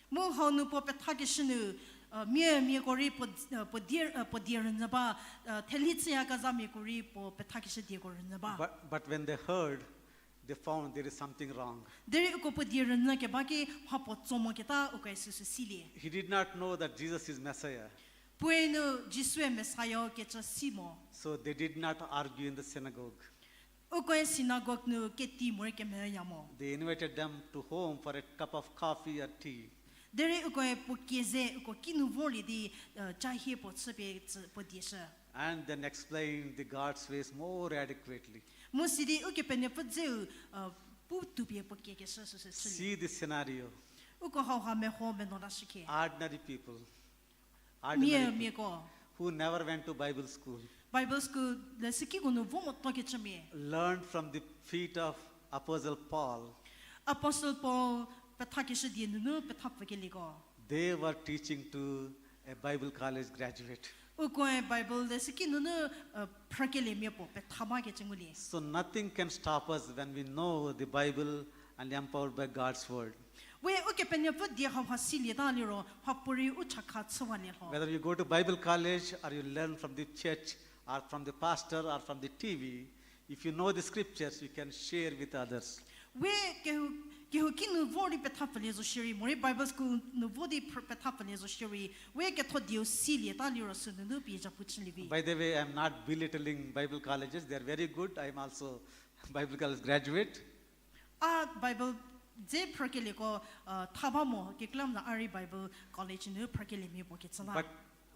Mu hau nu puo pethakeshü nu, uh, mia, miako rei puo, uh, puo die, uh, puo die rünyü ba, uh, theli chüyakezha miako rei puo pethakeshü dieko rünyü ba. But, but when they heard, they found there is something wrong. Derei uko puo die rünyü keba ki mha puo tso moketa ukoe süsü silie. He did not know that Jesus is Messiah. Puoe nu Jisue Messiah kecü si mo. So they did not argue in the synagogue. Ukoe synagogue nu keti morei kemhüya mo. They invited them to home for a cup of coffee or tea. Derei ukoe puo kie ze uko kinu vorlie di, uh, chahie puo chüpie tsü puo dieshü. And then explained the God's ways more adequately. Mu sidi Ukepenuopfü dzeu, uh, pu tupie puo kiekeshü süsü chülie. See the scenario. Uko hauha meho meno lashükhie. Ordinary people. Ordinary mia, people miako who never went to Bible school. Bible school leshükiko nu vo motokecümia. Learned from the feet of Apostle Paul. Apostle Paul pethakeshü die nunu petha pfükelieko. They were teaching to a Bible college graduate. Ukoe Bible leshüki nunu, uh, phrükeliemia puo petha bakecü ngulie. So nothing can stop us when we know the Bible and empowered by God's word. We Ukepenuopfü die hauha silieta liro mhapuorei u chakha chüwalie lho. Whether you go to Bible college or you learn from the church or from the pastor or from the T V, if you know the scriptures, you can share with others. We kehou, kehouki nu vor di petha pfülie zo shierei, morei Bible school nu vo di pr-, petha pfülie zo shierei, we ketho dieu silieta liro sünunu pie zhapu chülie vi. By the way, I'm not belittling Bible colleges. They are very good. I'm also Bible college graduate. A Bible dze phrükelieko, uh, tha ba mo, kekreilamonyü a rei Bible college nu phrükeliemia puo kecü la. But,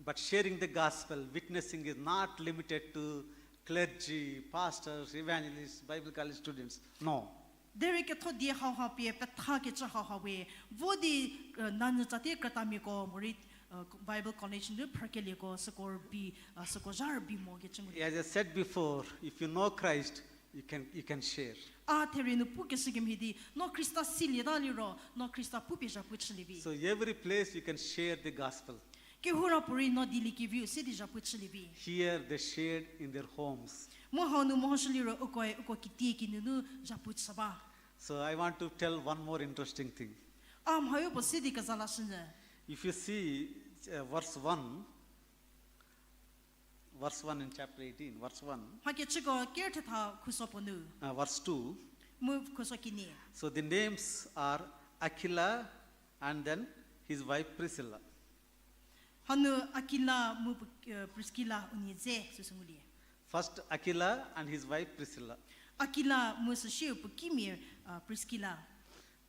but sharing the gospel, witnessing is not limited to clergy, pastors, evangelists, Bible college students. No. Derei ketho die hauha pie pethakecü hauha we, vo di, uh, nanyü tsatie krütamiako morei, uh, Bible college nu phrükelieko süko rübei, uh, süko zha rübei mo kecü ngulie. As I said before, if you know Christ, you can, you can share. A therie nu pukeshü kemhie di, no Khrista silieta liro, no Khrista pupie zhapu chülie vi. So every place you can share the gospel. Kehoura puorei no dieliekeviu se di zhapu chülie vi. Here they shared in their homes. Mu hau nu mehoshü liro ukoe uko kitieki nunu zhapu chü ba. So I want to tell one more interesting thing. A mhayo puo se di keza lashünyü. If you see, uh, verse one, verse one in chapter eighteen, verse one. Mhakechüko ker thetha khuso puo nu. Uh, verse two. Mu khuso kenie. So the names are Aquila and then his wife Priscilla. Hanu Akila mu pu-, uh, Priskila unie dze süsü ngulie. First Aquila and his wife Priscilla. Akila mu süsiu puo kimia, uh, Priskila.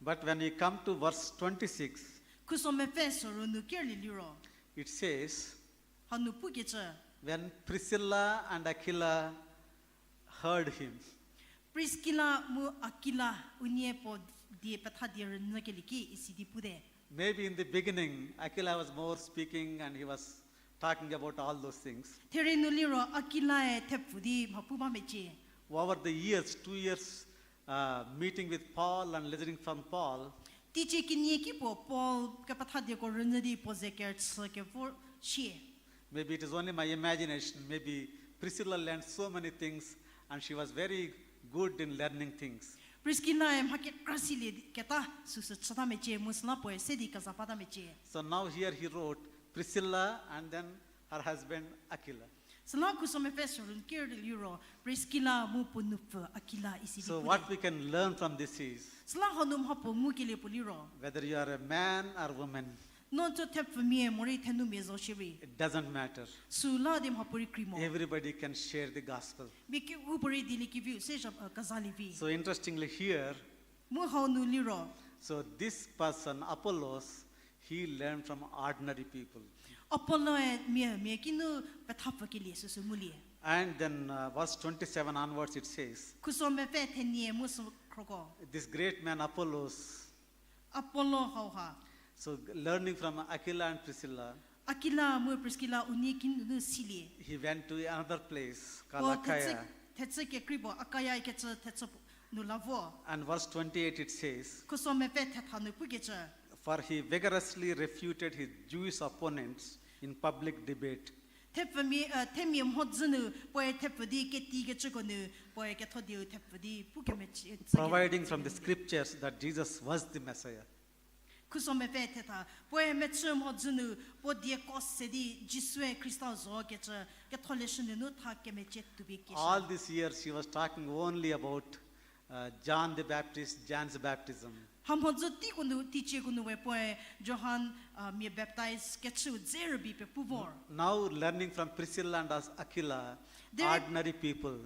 But when we come to verse twenty-six, Khuso mepfü soru nu kerlie liro, it says, hanu pukecü, when Priscilla and Aquila heard him, Priskila mu Akila unie puo die petha die rünyükelie ki isi di pute. Maybe in the beginning, Aquila was more speaking and he was talking about all those things. Therei nu liro Akilae thepfu di mha pu ba mecie. Over the years, two years, uh, meeting with Paul and listening from Paul, teicie kenie ki puo Paul kepethadieko rünyü di puo ze kerüchü kevor shie. Maybe it is only my imagination. Maybe Priscilla learned so many things and she was very good in learning things. Priskilae mha kekra silie keta süsü chüta mecie mu süla puoe se di keza bata mecie. So now here he wrote Priscilla and then her husband Aquila. Süla Khuso mepfü soru nu kerlie liro Priskila mu puo nupfü Akila isi di pute. So what we can learn from this is, süla hanu mha puo ngukelie puo liro, whether you are a man or woman, no tso thepfumia morei thenumia zo shierei, it doesn't matter. Süla di mha puorei krei mo. Everybody can share the gospel. Mia kehoupuorei dieliekeviu se zha, uh, kezalie vi. So interestingly here, mu hau nu liro, so this person, Apollos, he learned from ordinary people. Apolloe mia, mia kinu pethapfükelie süsü ngulie. And then, uh, verse twenty-seven onwards it says, Khuso mepfü thenie mu sü khroko, this great man Apollos, Apollo hauha, so learning from Aquila and Priscilla, Akila mu Priskila unie kinu silie, he went to another place called Achaia. Thechü kekrei puo Akaya ikecü thechü nu la vo. And verse twenty-eight it says, Khuso mepfü thetha nu pukecü, for he vigorously refuted his Jewish opponents in public debate, thepfumia, uh, themia mhodzü nu puoe thepfu di ketikecüko nu puoe ketho dieu thepfu di pu kemecie, providing from the scriptures that Jesus was the Messiah. Khuso mepfü thetha, puoe mechü mhodzü nu puo dieko se di Jisue Khrista zo kecü ketholeshü nunu tha kemecie tuopie keshü. All these years he was talking only about, uh, John the Baptist, John's baptism. Ha mhodzü teiko nu, teicieko nu we puoe Johan, uh, mia baptize kechüu dze rübei pie pu vor. Now learning from Priscilla and As-, Aquila, ordinary people.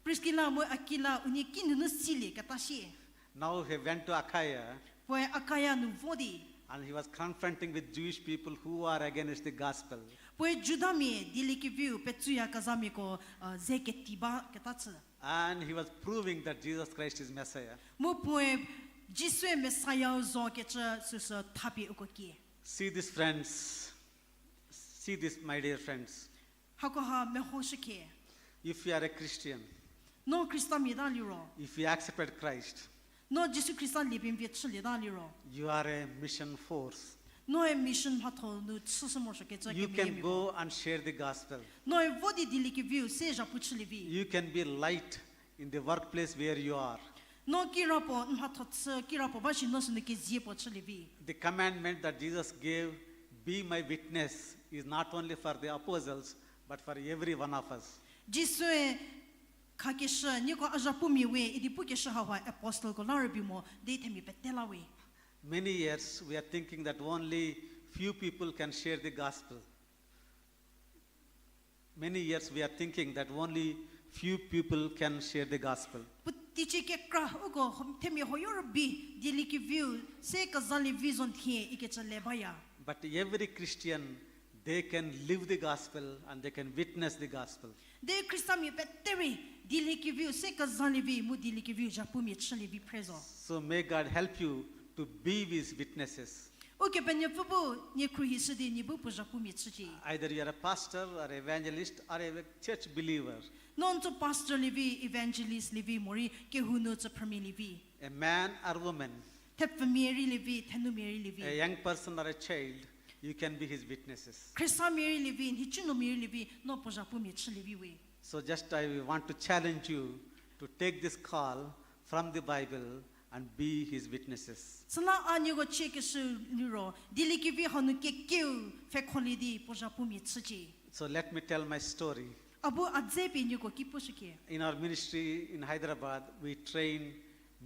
Priskila mu Akila unie kinunu silie keta shie. Now he went to Achaia. Puoe Akaya nu vo di, and he was confronting with Jewish people who are against the gospel. Puoe Judamia dieliekeviu petsuyakezhamiako, uh, ze keti ba keta chü. And he was proving that Jesus Christ is Messiah. Mu puoe Jisue Messiah zo kecü süsü thapie uko kie. See this, friends. See this, my dear friends. Hakoha mehoshükhie. If you are a Christian, no Khristamia ta liro, if you accepted Christ, no Jisu Khrista liepie vie chülie ta liro, you are a mission force. Noe mission mhatho nu chüshü morosuokecü kemeyemiako. You can go and share the gospel. Noe vo di dieliekeviu se zhapu chülie vi. You can be light in the workplace where you are. No kirapuo n mhatho chü kirapuo ba shi no sünu kezie puo chülie vi. The commandment that Jesus gave, be my witness, is not only for the apostles, but for every one of us. Jisue khakeshü, nieko a zhapumia we idi pukeshü hauha apostleko la rübei mo di themia pete la we. Many years we are thinking that only few people can share the gospel. Many years we are thinking that only few people can share the gospel. Puoteicie kekra uko themia huoyo rübei dieliekeviu se kezalie vi zo nhie ikecü le baya. But every Christian, they can live the gospel and they can witness the gospel. Derei Khristamia pete rei dieliekeviu se kezalie vi mu dieliekeviu zhapumia chülie vi phre zo. So may God help you to be his witnesses. Ukepenuopfü bu nie khruohishü di nie bu puo zhapumia chücie. Either you are a pastor or evangelist or a church believer. No n tso pastor lie vi, evangelist lie vi, morei kehou nu tsüphrümia lie vi, a man or woman, thepfumia rei lie vi, thenumia rei lie vi, a young person or a child, you can be his witnesses. Khriesamia rei lie vi, nhicunuomia rei lie vi, no puo zhapumia chülie vi we. So just I want to challenge you to take this call from the Bible and be his witnesses. Süla a nieko chiekeshü liro dieliekevi hanu kekieu pfhekholie di puo zhapumia chücie. So let me tell my story. A bu a dze pie nieko ki pushükie. In our ministry in Hyderabad, we train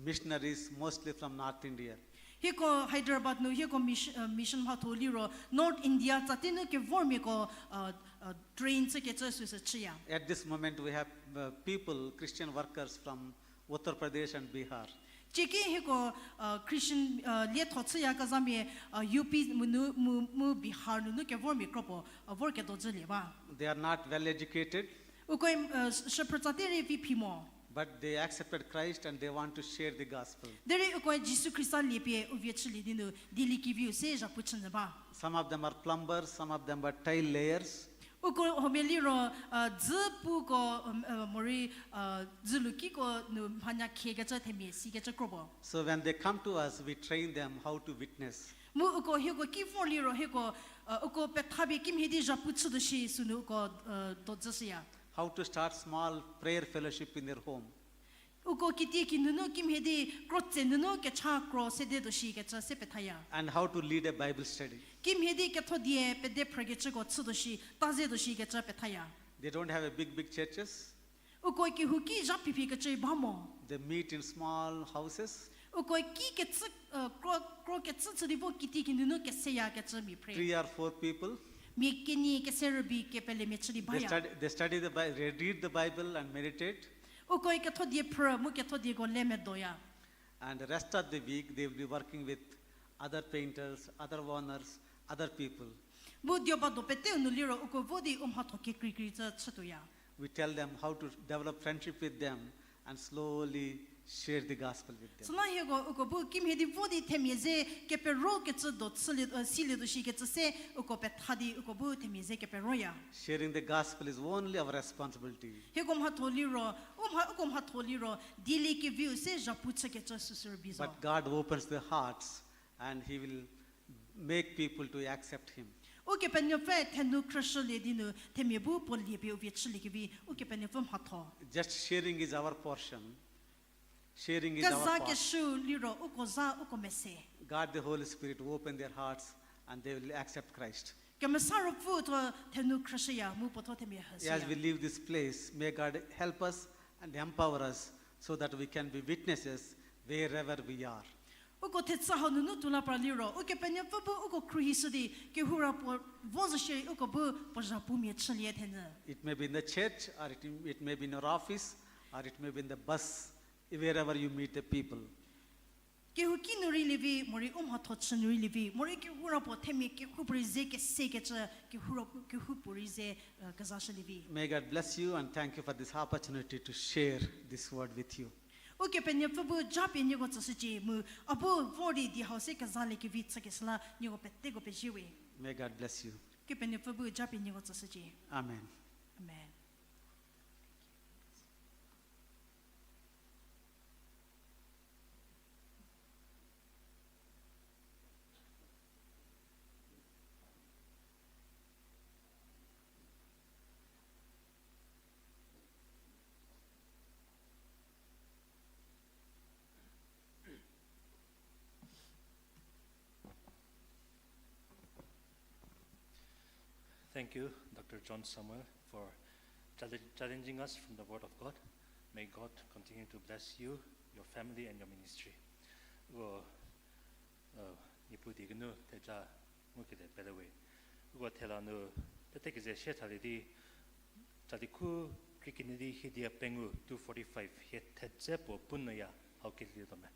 missionaries mostly from North India. Hieko Hyderabad nu hieko mis-, uh, mission mhatho liro North India tsati nu kevormiako, uh, uh, train chükecü süsü chüya. At this moment, we have, uh, people, Christian workers from Uttar Pradesh and Bihar. Cieki hieko, uh, Christian, uh, lietho chüyakezhamia, uh, U P mu nu, mu, mu Bihar nunu kevormia kro puo, uh, vorketuo zhülie ba. They are not well educated. Ukoe, uh, shüphrütsa te rei vi phi mo. But they accepted Christ and they want to share the gospel. Derei ukoe Jisu Khrista liepie u vie chülie di nu, dieliekeviu se zhapu chünyü ba. Some of them are plumbers, some of them are tile layers. Uko huomia liro, uh, dzü puko, um, uh, morei, uh, dzülukiko nu mhanya khiekecü themia sikecü kro puo. So when they come to us, we train them how to witness. Mu uko hieko ki vor liro hieko, uh, uko pethapie kimhie di zhapu chütuo shi sünu uko, uh, dodzüshüya. How to start small prayer fellowship in their home. Uko kitiekinunu kimhie di krotse nunu kecha kro sedetuo shikecü se pethaya. And how to lead a Bible study. Kimhie di ketho die pede phrükecüko chütuo shi, tazetuo shikecü pethaya. They don't have a big, big churches. Uko kehouki zha phiphikecü ba mo. They meet in small houses. Uko ki kecü, uh, kro, kro kecü chü di vo kitiekinunu keseyakecü mia phre. Three or four people. Mia kenyi kese rübei kepelemia chü di baya. They study, they study the Bi-, they read the Bible and meditate. Uko ketho die phrü mu ketho dieko le medoya. And the rest of the week, they will be working with other painters, other owners, other people. Mu dioba do peteu nu liro uko vo di u mhatho kekreikrei zhü chütuoya. We tell them how to develop friendship with them and slowly share the gospel with them. Süla hieko uko bu kimhie di vo di themia ze keperokecü do chülie, uh, silietuo shikecü se uko petha di uko bu themia ze keperoya. Sharing the gospel is only our responsibility. Hieko mhatho liro, u mha, uko mhatho liro, dieliekeviu se zhapu chükecü süsü rübei zo. But God opens the hearts and He will make people to accept Him. Ukepenuopfü thenu khrüshülie di nu themia bu puo liepie u vie chüliekevi Ukepenuopfü mhatho. Just sharing is our portion. Sharing is our part. Kezha keshü liro uko za uko mese. God the Holy Spirit open their hearts and they will accept Christ. Kemesa Ruopfü tho thenu khrüshüya mu puo tho themia hüshüya. As we leave this place, may God help us and empower us so that we can be witnesses wherever we are. Uko thechü hau nunu tuo la pra liro Ukepenuopfü bu uko khruohishü di kehoura puo vo zo shierei uko bu puo zhapumia chülie thenyü. It may be in the church, or it, it may be in your office, or it may be in the bus, wherever you meet the people. Kehouki nu rei lievi, morei u mhatho chü nu rei lievi, morei kehoura puo themia kehoupuorei ze kesekecü, kehoura, kehoupuorei ze, uh, kezashülievi. May God bless you and thank you for this opportunity to share this word with you. Ukepenuopfü bu japie nieko tsüshücie mu a bu vor di di hau se kezaliekevi chükeshü la nieko peteko pezie we. May God bless you. Ukepenuopfü bu japie nieko tsüshücie. Amen. Amen. Thank you, Doctor John Samuel, for challenge-, challenging us from the Word of God. May God continue to bless you, your family, and your ministry. Uko, uh, Niepuu die kinu theja ngukelie pele we. Uko thela nu pete keze shie thalie di, tsali khu krie kenie di hiedia pengou two forty-five hie thedze puo pu nyüya hau kelietuo me.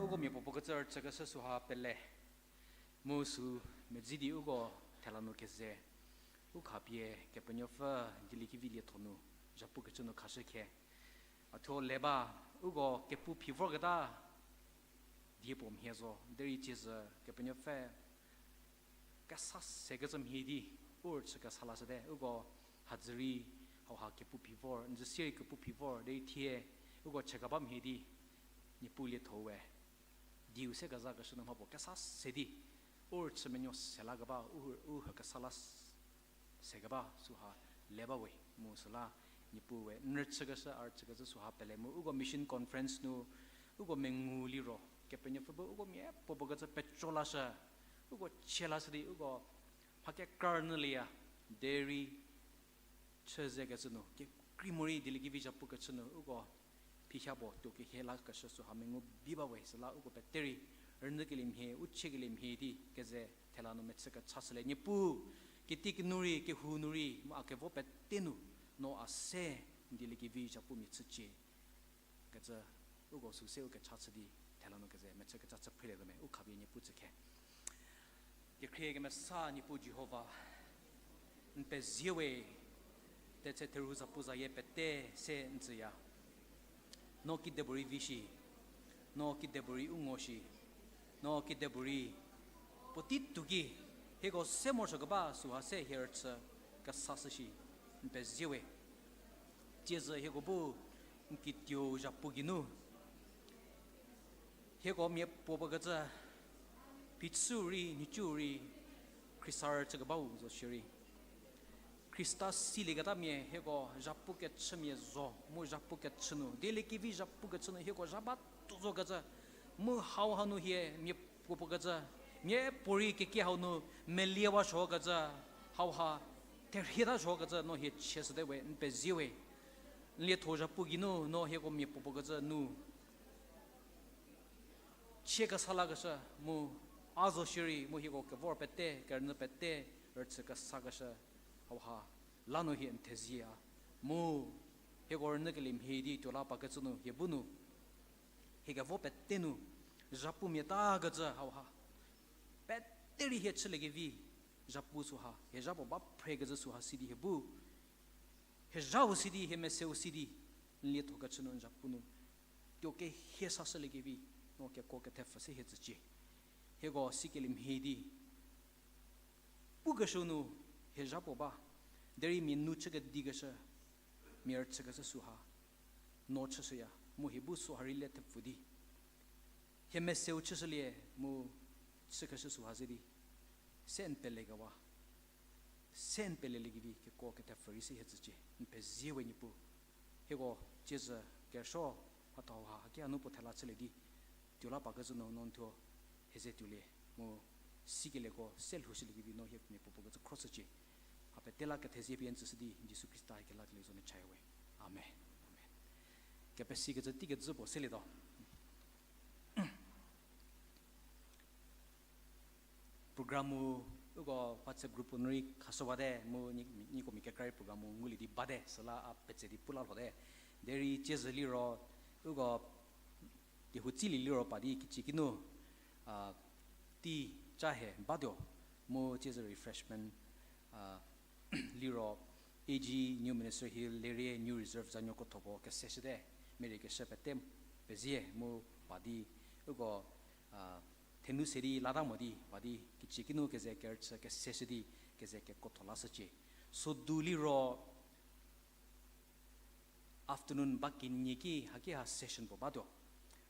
Uko mia puopuo kecü rüchükeshü süha pele. Mu sü medzi di uko thela nu keze. U khapie Kepenuopfü dieliekevi lietho nu zhapu kecü nu khashü khe. A thuo le ba, uko kepu phi vorketa die puo mhie zo. Derei tsiezü Kepenuopfü kesa sekecü mhie di, u rüchü kesa lashüte, uko hadzü rei hauha kepu phi vor, n zü sie rei kepu phi vor, derei thie uko chükeba mhie di, Niepuu lietho we dieu se kezakeshü nu mha puo kesa se di, u rüchü menuo se lakeba, u, u hü kesa la s-, sekeba süha le ba we, mu süla Niepuu we n rüchükeshü, a rüchükecü süha pele mu uko mission conference nu, uko mengu liro, Kepenuopfü bu uko mia puopuo kecü peco lashü, uko chie lashü di, uko mha kekra rünyülieya, derei chü zekecü nu, kekrei morei dieliekevi zhapu kecü nu, uko phiha puo tuo kehie lakeshü süha mengu bi ba we, süla uko pete rei rünyükelie mhie, u chiekelie mhie di keze thela nu mechü kechashülie. Niepuu, kiti kinu rei, kehou nu rei, mu a kevo pete nu, no a se n dieliekevi zhapumia chücie kecü, uko sü se u kecha chü di, thela nu keze mechü kecha chü phrelie zo me, u khapie Niepuu tsü khe. Kekhrie kemesa Niepuu Jihova, n pezie we, tetse theru zapuzayie pete se n tsüya. No kidepuorei vi shi, no kidepuorei u ngo shi, no kidepuorei puotei tuo ki, hieko se morosuo keba süha se hie rüchü kesashü shi, n pezie we. Tsiezü hieko bu n kituo zhapu geinu hieko mia puopuo kecü, phichüu rei, nhicuu rei, Khrista rüchü kebau zo shierei, Khrista silieketamia hieko zhapu kechümia zo, mu zhapu kechü nu, dieliekevi zhapu kechü nu hieko zha ba tuo zo kecü, mu hauha nu hie mia puopuo kecü, mia puorei kekie hau nu meliewa suo kecü, hauha terhieta suo kecü no hie chie shüte we, n pezie we. N lietho zhapu geinu no hieko mia puopuo kecü nu chie kesa lakeshü mu, a zo shierei mu hieko kevor pete, kerünyü pete, rüchü kesakeshü, hauha la nu hie n thezie a. Mu hieko rünyükelie mhie di tuo la pa kecü nu hie bu nu, hie kevo pete nu zhapumia ta kecü hauha pete rei hie chüliekevi zhapu süha, hie zha puo ba phre kecü süha si di hie bu, hie zhau si di, hie meseu si di, n lietho kechü nu n zhapu nu tuo kehie sashüliekevi, no kekuo kethepfü se hie tsücie. Hieko sikelie mhie di pukeshü nu hie zha puo ba, derei mia nu chü kedikeshü, mia rüchükeshü süha no chüshüya, mu hie bu süha rei le thepfü di, hie meseu chüshülie mu chükeshü süha ze di, se n pelekewa, se n peleliekevi kekuo kethepfü rei se hie tsücie, n pezie we Niepuu. Hieko tsiezü kerüsuo mhatho hauha haki a nu puo thela chülie di, tuo la pa kecü nu no n thuo hie ze tuolie, mu sikelieko se lhoushüliekevi no hie mia puopuo kecü khroshücie. Ha pete la kethezie pie n tsüshü di, Jisu Khrista hie kelakelie zo nu chaya we. Amen. Amen. Kepesikecü tei kecü puo selietuo. Program-u, uko WhatsApp group-u nu rei khashüwate, mu ni, nieko mia kekra rei program-u ngulie di bate, süla a petse di pu la lhote. Derei tsiezü liro, uko kehou tsilie liro pa di kichie kinu, a, tei cha he batuo, mu tsiezü refreshment, a, liro, A G, New Minister Hill, Lerie, New Reserve, zanuo krothoko keseshüte, meriekeshü pete pezie mu pa di, uko, a, thenu se di lata mo di pa di kichie kinu keze kerüchü keseshü di keze kekrotho lashücie. Sodu liro, afternoon ba kenie ki haki ha session puo batuo.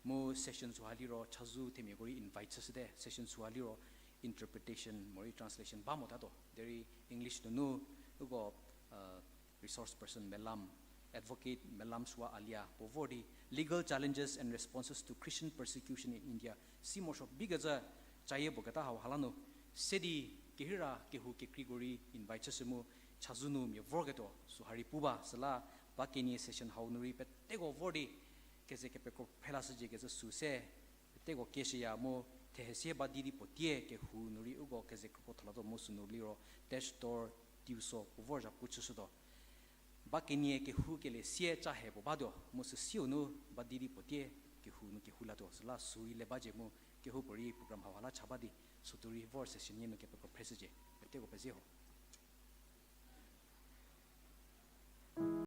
Mu session süha liro chazou themiako rei invite chüshüte, session süha liro interpretation morei translation ba motatuo. Derei English nunu uko, uh, resource person Melam, advocate Melam Shwa Alia puo vor di Legal Challenges and Responses to Christian Persecution in India, si morosuo bikecü cayie puo keta hau ha la nu se di kehira kehou kekreiko rei invite chüshü mu chazou nu mia vorketuo süha rei pu ba, süla ba kenie session hau nu rei peteko vor di keze kepekro phrelashücie kecü sü se peteko kieshüya mu thehesie ba di di puo tie kehou nu rei uko keze kepekro thalatuo mu sünu liro tesh tor tiuso puo vor zhapu chüshütuo. Ba kenie kehoukelie sie cha he puo batuo mu süsiu nu ba di di puo tie kehou nu kehou latuo, süla süu rei le bacie mu kehoupuorei program hauha la cha ba di, sütuo rei vor session nie nu kepekro phreshücie, peteko pezie ho.